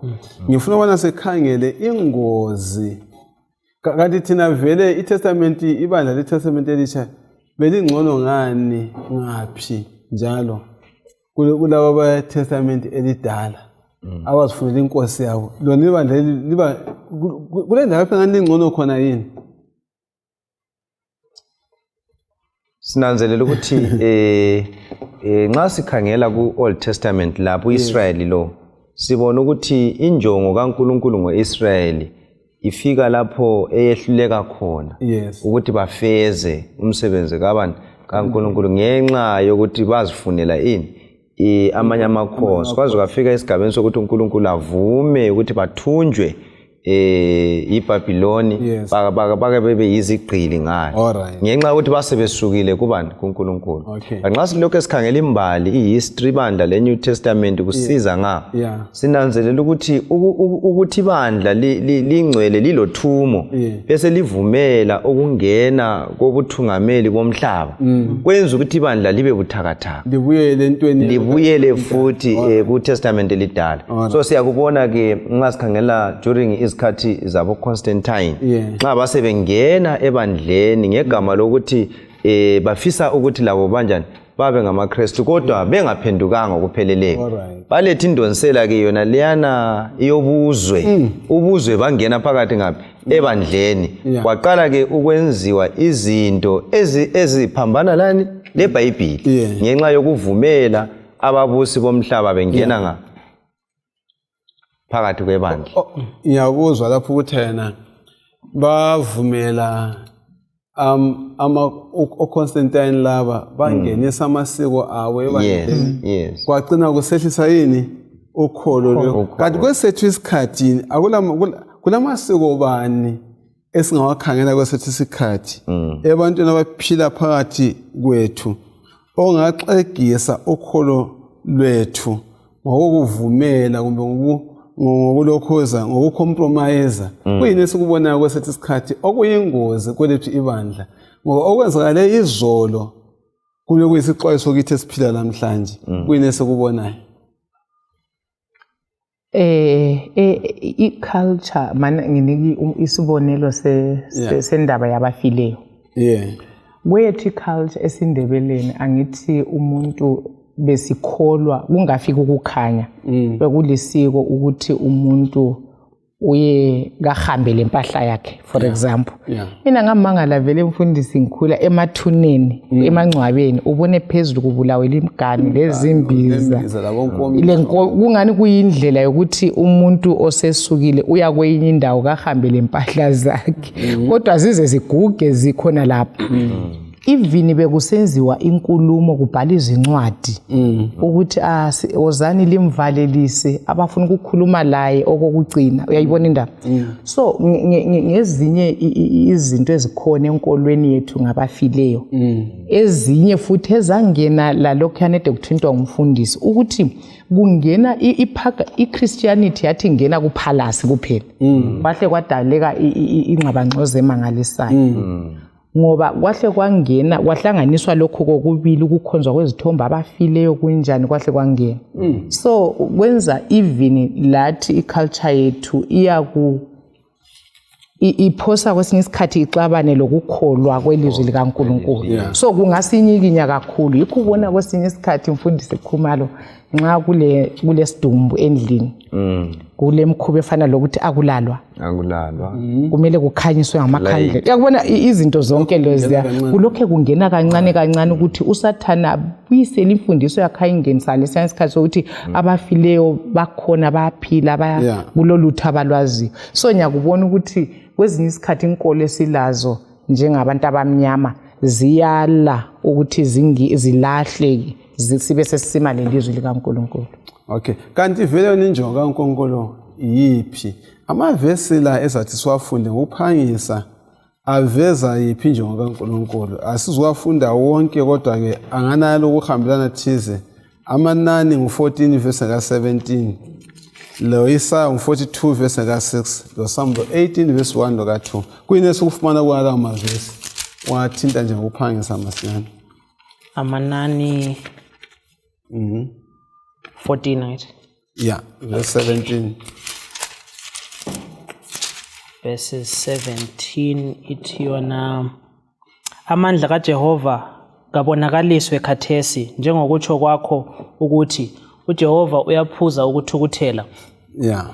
Ngifuna ubona sekhangele ingozi. Kanti thina vele iTestament ibandla leTestament elitsha belingcono ngani ngaphi njalo kulabo beTestament elidala abazifunela inkosi yabo lona ibandla liba kule ndawo lapha ngani lingcono khona yini? Sinanzelela ukuthi nxa sikhangela ku Old Testament lapho uIsrael lo sibona ukuthi injongo kaNkulunkulu ngoIsrael ifika lapho eyehluleka khona ukuthi bafeze umsebenzi kaNkulunkulu ngenxa yokuthi bazifunela ini amanye amakhosi kwaze kwafika esigabeni sokuthi uNkulunkulu avume ukuthi bathunjwe iBhabhiloni bake bebe yizigqili ngayo ngenxa ukuthi basebesukile kubani kuNkulunkulu. Nxa silokho esikhangela imbali ihistory bandla leNew Testament kusiza nga sinanzelela ukuthi ibandla lingcwele lilothumo bese livumela ukungena kobuthungameli bomhlaba kwenza ukuthi ibandla libe buthakathaka libuyele futhi kuTestament elidala. So siyakubona ke nxa sikhangela during isikhathi zabo Constantine nxa basebengena ebandleni ngegama lokuthi bafisa ukuthi labo banjani babe ngamaKristu kodwa bengaphendukanga ukupheleleyo baletha indonsela ke yona leyana iyobuzwe ubuzwe bangena phakathi ngaphi ebandleni kwaqala ke ukwenziwa izinto eziphambana lani leBhayibheli ngenxa yokuvumela ababusi bomhlaba bengena nga phakathi kwebandla. Ngiyakuzwa lapho ukuthi yena bavumela uConstantine laba bangenisa amasiko abo ebandleni kwagcina kusehlisa yini ukholo. Kanti kwesethu isikhathi kulamasiko bani esingawakhangela kwesethu isikhathi ebantwini abaphila phakathi kwethu ongaxegisa ukholo lwethu ngokuvumela kumbe ngokulokhoza ngokucompromise kuyini esikubonayo kwesethu isikhathi okuyingozi kwelethu ibandla ngoba okwenzakale izolo kule kuyisixwayiso kithi esiphila namhlanje kuyini esikubonayo? I-culture mana nginiki isibonelo sendaba yabafileyo. Kwethu i-culture esindebeleni angithi umuntu besikholwa kungafika ukukhanya bekulisiko ukuthi umuntu uye kahambe lempahla yakhe for example mina ngamangala vele mfundisi ngikhula emathuneni emangcwabeni ubone phezulu kubulawela imgani lezimbiza kungani kuyindlela yokuthi umuntu osesukile uya kwenye indawo kahambe lempahla zakhe kodwa zize ziguge zikhona lapho even bekusenziwa inkulumo kubhala izincwadi ukuthi ozani limvalelise abafuna ukukhuluma laye okokugcina uyayibona indaba so ngezinye izinto ezikhona enkolweni yethu ngabafileyo ezinye futhi ezangena lalokho yanede kuthintwa ngumfundisi ukuthi kungena iChristianity yathi ingena kuphalasi kuphela kwahle kwadaleka ingxabangxoza emangalisayo ngoba kwahle kwangena kwahlanganiswa lokho kokubili ukukhonzwa kwezithombe abafileyo kunjani kwahle kwangena so kwenza even lathi iculture yethu iphosa kwesinye isikhathi ixabane lokukholwa kwelizwi likaNkulunkulu so kungasinyikinya kakhulu yikho ubona kwesinye isikhathi mfundisi Khumalo nxa kule sidumbu endlini kule mkhuba efana lokuthi akulalwa kumele kukhanyiswe ngamakhandlela uyabona izinto zonke leziya kulokho kungena kancane kancane ukuthi usathana buyisela imfundiso yakhe ayingenisa lesiyana isikhathi sokuthi abafileyo bakhona bayaphila baya kulolutho abalwaziyo so ngiyakubona ukuthi kwezinye isikhathi inkolo esilazo njengabantu abamnyama ziyala ukuthi zilahleke sibe sesima lelizwi likaNkulunkulu. Okay, kanti vele yona injongo kaNkulunkulu yiphi? Amavesi la ezathi siwafunde ngokuphangisa aveza yiphi injongo kaNkulunkulu? Asizwafunda wonke kodwa ke anganalo ukuhambelana thize. Amanani ngu14 verse ka17. Lo Isaya ngu42 verse ka6, lo Psalm 18 verse 1 lo ka2. Kuyini sikufumana kwala amavesi? Wathinta nje ngokuphangisa masinyane. Amanani 14 right? Yeah, verse 17. Verses 17 ithi yona amandla kaJehova kabonakaliswe khathesi njengokutsho kwakho ukuthi uJehova uyaphuza ukuthukuthela.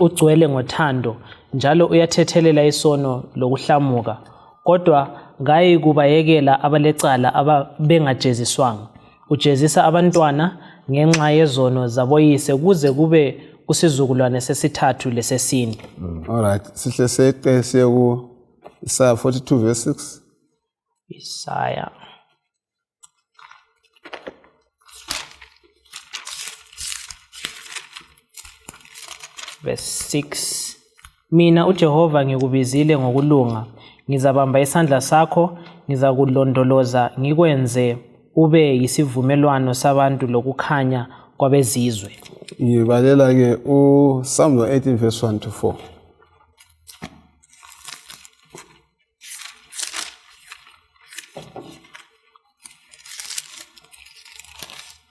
Ugcwele ngothando njalo uyathethelela isono lokuhlamuka. Kodwa ngayi kubayekela abalecala ababengajeziswanga. Ujezisa abantwana ngenxa yezono zaboyise kuze kube kusizukulwane sesithathu lesesine. All right, sihle seqe siye ku Isaiah 42 verse 6. Isaiah verse 6. Mina uJehova ngikubizile ngokulunga, ngizabamba isandla sakho, ngizakulondoloza ngikwenze ube yisivumelwano sabantu lokukhanya kwabezizwe. Ngibalela ke uPsalm 18 verse 1 to 4.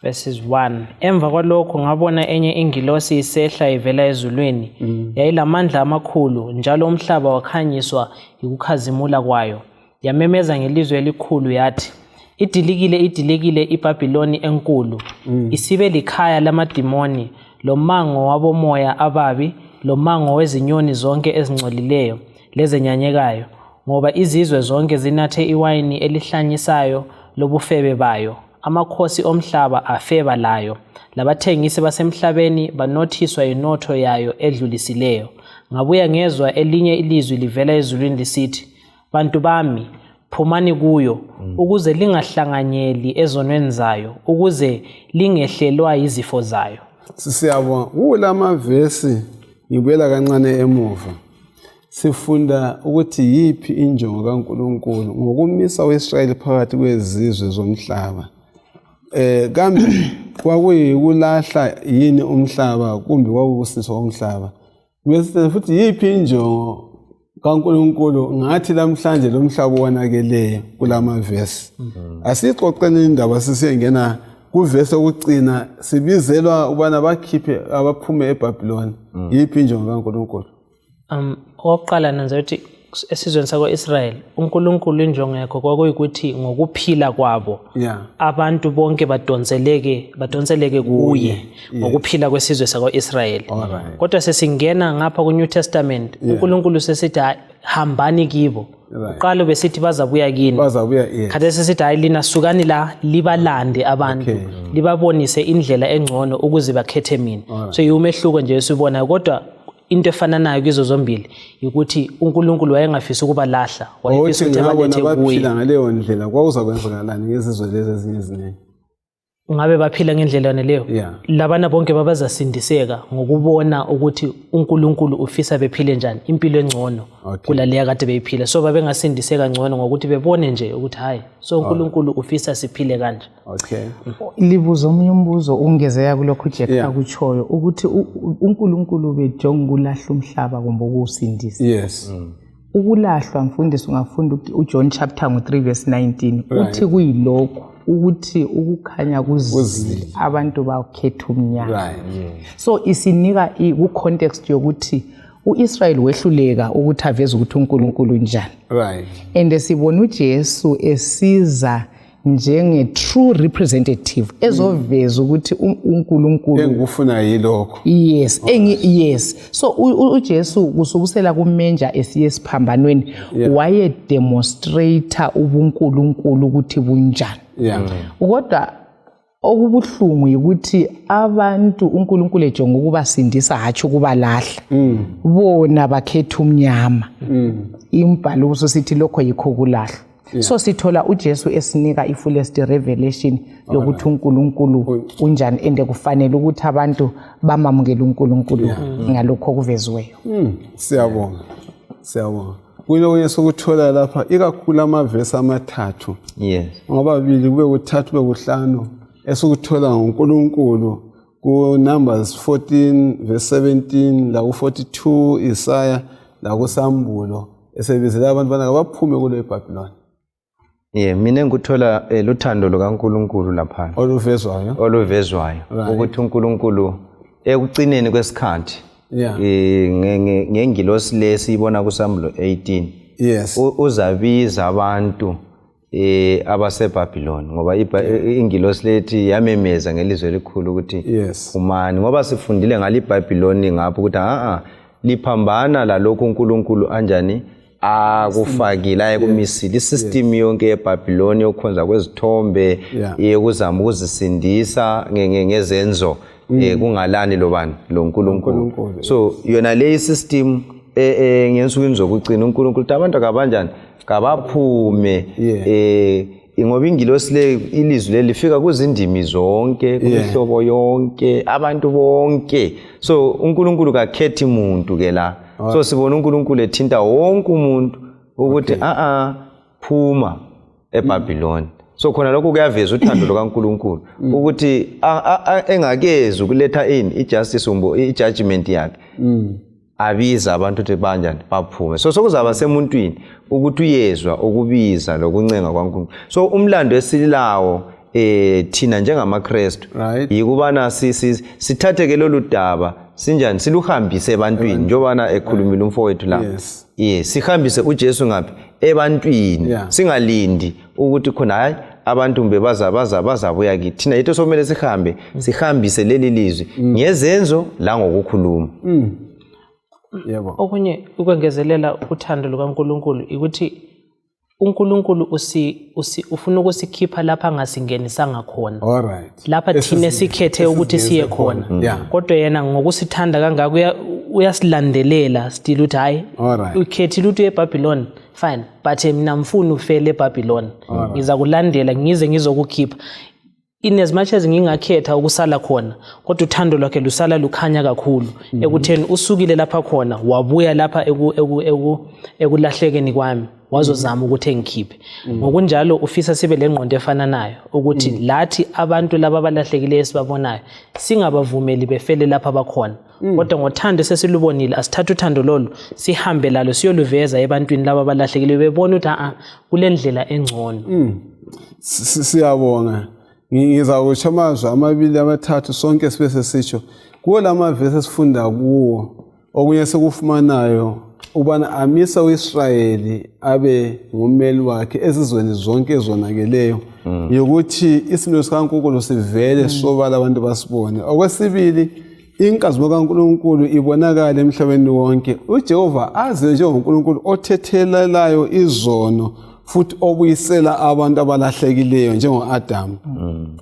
Verses 1. Emva kwalokho ngabona enye ingilosi isehla ivela ezulwini. Yayilamandla amakhulu njalo umhlaba wakhanyiswa ukukhazimula kwayo. Yamemeza ngelizwi elikhulu yathi, Idilikile, idilikile iBhabhiloni enkulu, isibe likhaya lamadimoni, lomango wabomoya ababi, lomango wezinyoni zonke ezingcolileyo lezenyanyekayo, ngoba izizwe zonke zinathe iwayini elihlanyisayo lobufebe bayo. Amakhosi omhlaba afeba layo, labathengisi basemhlabeni banothiswa inotho yayo edlulisileyo. Ngabuya ngezwa elinye ilizwi livela ezulwini lisithi, Bantu bami, phumani kuyo, ukuze lingahlanganyeli ezonweni zayo, ukuze lingehlelwa izifo zayo. Siyabonga kulama verse ngibuyela kancane emuva. Sifunda ukuthi yipi injongo kaNkulunkulu ngokumisa uIsrael phakathi kwezizwe zomhlaba. Kambe kwakuyikulahla yini umhlaba kumbe kwakukusiswa umhlaba? Bese futhi yipi injongo kaNkulunkulu ngathi namhlanje lo mhlaba wonakeleyo kulama verse. Asixoxeni indaba sisengena kuvesi okugcina sibizelwa ubana bakhiphe abaphume eBhabhiloni. Yipi injongo kaNkulunkulu? Oqala nanze ukuthi esizweni sako-Israel uNkulunkulu injongo yakho kwakuyikuthi ngokuphila kwabo abantu bonke badonseleke kuye ngokuphila kwesizwe sako-Israel. Kodwa sesingena ngapha ku-New Testament uNkulunkulu sesithi hambani kibo. Uqalo besithi bazabuya kini. Khathesi sesithi hayi lina sukani la libalande abantu libabonise indlela engcono ukuze bakhethe mina. So yiumehluko nje esibona kodwa into efananayo kizo zombili ukuthi uNkulunkulu wayengafisa ukubalahla, wayefisa ukuthi abalethe kuye. Baphila ngaleyo ndlela kwakuzakwenzakalani ngezizwe lezi ezinye eziningi? Ngabe baphila ngendlela leyo labana bonke babazasindiseka ngokubona ukuthi uNkulunkulu ufisa bephile njani impilo engcono kulaleya kade beyiphila. So babengasindiseka ngcono ngokuthi bebone nje ukuthi hayi so uNkulunkulu ufisa siphile kanje. Libuzo omunye umbuzo ungezeka kulokho Jack akutshoyo ukuthi uNkulunkulu bejonga ukulahla umhlaba kumbe ukusindisa. Ukulahlwa mfundisi ungafunda uJohn chapter 3 verse 19 uthi kuyilokho ukuthi ukukhanya kuzile abantu bakhetha umnyama. So isinika ku context yokuthi uIsrael wehluleka ukuthi aveze ukuthi uNkulunkulu njani. And sibona uJesu esiza njenge true representative ezoveza ukuthi uNkulunkulu engufuna yilokho. Yes. So uJesu kusukusela kumenja esiye siphambanweni waye demonstrator ubuNkulunkulu ukuthi bunjani. Kodwa okubuhlungu ukuthi abantu uNkulunkulu ejonga ukubasindisa hathi ukubalahla. Bona bakhetha umnyama. Imbhalo usosithi lokho yikho kulahla. So sithola uJesu esinika ifullest revelation yokuthi uNkulunkulu unjani ende kufanele ukuthi abantu bamamukele uNkulunkulu ngalokho kuveziweyo. Siyabonga. Kulokunye sokuthola lapha ikakhulu amavesi amathathu. Ngoba bili kube kuthathu kube kuhlanu esukuthola ngoNkulunkulu ku Numbers 14 verse 17 la ku42 Isaiah la kuSambulo esebizela abantu bana baphume kule eBhabhiloni. Mina ngikuthola luthando lukaNkulunkulu lapha oluvezwayo ukuthi uNkulunkulu ekucineni kwesikhathi ngengilosi lesiyibona kuSambulo 18 uzabiza abantu abaseBhabhiloni ngoba ingilosi lethi yamemeza ngelizwe elikhulu ukuthi umani ngoba sifundile ngaliBhabhiloni ngapho ukuthi liphambana lalokho uNkulunkulu anjani akufakile ekumisile isystem yonke yeBhabhiloni yokukhonza kwezithombe yokuzama ukuzisindisa ngezenzo kungalani lobani loNkulunkulu. So yona le system ngensukwini zokucina uNkulunkulu abantu akabanjani kabaphume ngoba ingilosi le ilizwi le lifika kuzindimi zonke kumihlobo yonke abantu bonke. So uNkulunkulu kakhethi umuntu ke la. So sibona uNkulunkulu ethinta wonke umuntu ukuthi phuma eBhabhiloni. So khona lokho kuyaveza uthando lokaNkulunkulu ukuthi engakezi ukuletha ijustice ijudgment yakhe. Abiza abantu ukuthi banjani baphume. So sokuzaba semuntwini ukuthi uyezwa ukubiza lokuncenga kwaNkulunkulu. So umlando esilawo thina njengamaKristu yikubana sithathe ke lolu daba sinjani siluhambise ebantwini njobana ekhulumile umfowethu la. Sihambise uJesu ngaphi ebantwini singalindi ukuthi khona hayi abantu mbe bazabuya kithi. Thina yethu somele sihambise leli lizwi ngezenzo la ngokukhuluma. Okunye ukwengezelela uthando lukaNkulunkulu ukuthi uNkulunkulu ufuna ukusikhipha lapha angasingenisanga khona. Lapha thina sikhethe ukuthi siye khona. Kodwa yena ngokusithanda kangaka uyasilandelela still uthi hayi ukhethile ukuthi eBhabhiloni fine but mina mfuna ufele eBhabhiloni ngiza kulandela ngize ngizokukhipha. In as much as ngingakhetha ukusala khona kodwa uthando lwakhe lusala lukhanya kakhulu ekutheni usukile lapha khona wabuya lapha ekulahlekeni kwami wazozama ukuthi engikhiphe. Ngokunjalo ufisa sibe lengqondo efananayo ukuthi lathi abantu laba abalahlekileyo esibabonayo singabavumeli befele lapha bakhona kodwa ngothando sesilubonile asithathe uthando lolu sihambe lalo siyoluveza ebantwini laba abalahlekileyo bebona ukuthi kulendlela engcono. Siyabonga. Ngizakutsho amazwi amabili amathathu sonke sibe sesitsho kuwo lama verse esifunda kuwo okunye sekufumanayo ubana amisa uIsrayeli abe ngumeli wakhe ezizweni zonke ezonakeleyo yokuthi isimo sikaNkulunkulu sivele sobala abantu basibone. Okwesibili, inkazimulo kaNkulunkulu ibonakala emhlabeni wonke. uJehova aze njengoNkulunkulu othethelelayo izono futhi obuyisela abantu abalahlekileyo njengo-Adamu.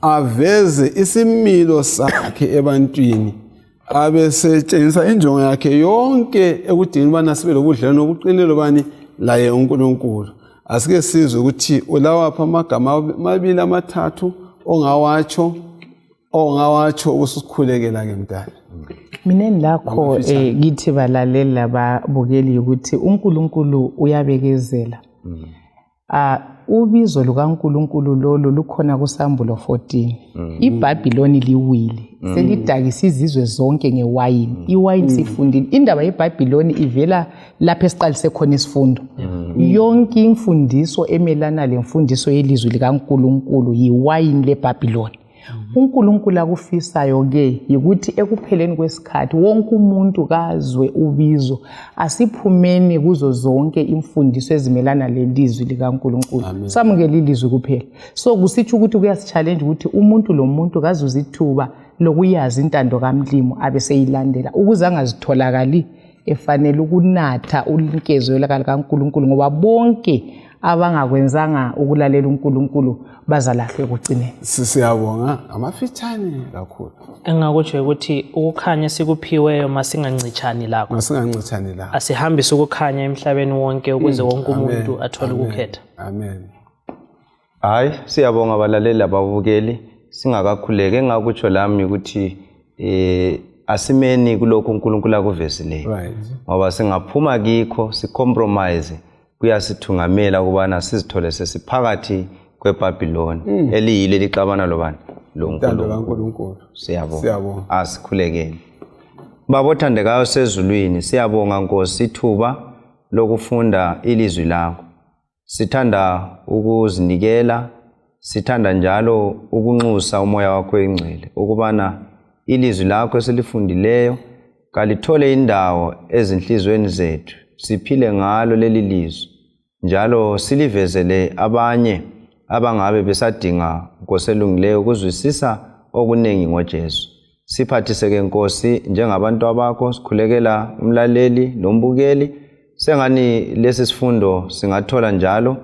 Aveze isimilo sakhe ebantwini, abesetshenziswa injongo yakhe yonke ekudingeni ubana sibe lobudlelwano obuqinile bani laye uNkulunkulu. Asike sizwe ukuthi ulawapha amagama amabili amathathu ongawatsho ukusikhulekela ke mntana. Mina lakho kithi balaleli lababukeli ukuthi uNkulunkulu uyabekezela. Ubizo lukaNkulunkulu lolu lukhona kuSambulo 14. iBhabhiloni liwile selidakisa izizwe zonke ngewayini. Iwayini sifundile. Indaba yeBhabhiloni ivela lapho esiqalise khona isifundo. Yonke imfundiso emelana lemfundiso yelizwi likaNkulunkulu yiwayini leBhabhiloni. uNkulunkulu akufisayo ke ukuthi ekupheleni kwesikhathi wonke umuntu kazwe ubizo, asiphumeni kuzo zonke imfundiso ezimelana lelizwi likaNkulunkulu. Samukele ilizwi kuphela. So kusitsho ukuthi kuyasichallenge ukuthi umuntu lo muntu kazuza ithuba lokuyazi intando kaMlimo abeseyilandela ukuze angazitholakali efanele ukunatha ulinkezo likaNkulunkulu, ngoba bonke abangakwenzanga ukulalela uNkulunkulu bazalahlwe kugcineni. Siyabonga amafitshane kakhulu. Engakutsho ukuthi ukukhanya sikuphiweyo masingancitshani lakho. Asihambise ukukhanya emhlabeni wonke ukuze wonke umuntu athole ukukhetha. Amen. Hayi, siyabonga abalaleli ababukeli. Singakakhuleke engakutsho lami ukuthi asimeni kulokho uNkulunkulu akuvesileyo. Ngoba singaphuma kikho sicompromise kuyasithungamela ukubana sizithole sesiphakathi kweBhabhiloni eliyile lixabana lobani loNkulunkulu. Siyabonga. Asikhulekeni. Baba othandekayo sezulwini, siyabonga Nkosi ithuba lokufunda ilizwi lakho. Sithanda ukuzinikela, sithanda njalo ukunxusa umoya wakho engcwele ukubana ilizwi lakho esilifundileyo kalithole indawo ezinhlizweni zethu, siphile ngalo leli lizwi njalo silivezele abanye abangabe besadinga nkoselungileyo ukuzwisisa okunengi ngoJesu. Siphathise ke Nkosi njengabantu abakho, sikhulekela umlaleli nombukeli sengani lesi sifundo singathola njalo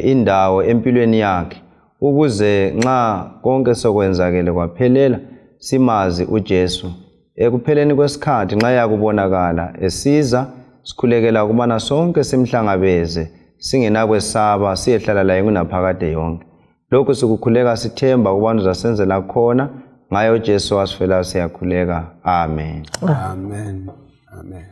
indawo empilweni yakhe ukuze nxa konke sokwenzakele kwaphelela simazi uJesu ekupheleni kwesikhathi nxa yakubonakala esiza. Sikhulekela ukubana sonke simhlangabeze singenakwesaba siyehlala laye kunaphakade yonke. Lokhu sikukhuleka sithemba ukubana uzasenzela khona ngaye uJesu wasifela siyakhuleka. Amen. Amen. Amen.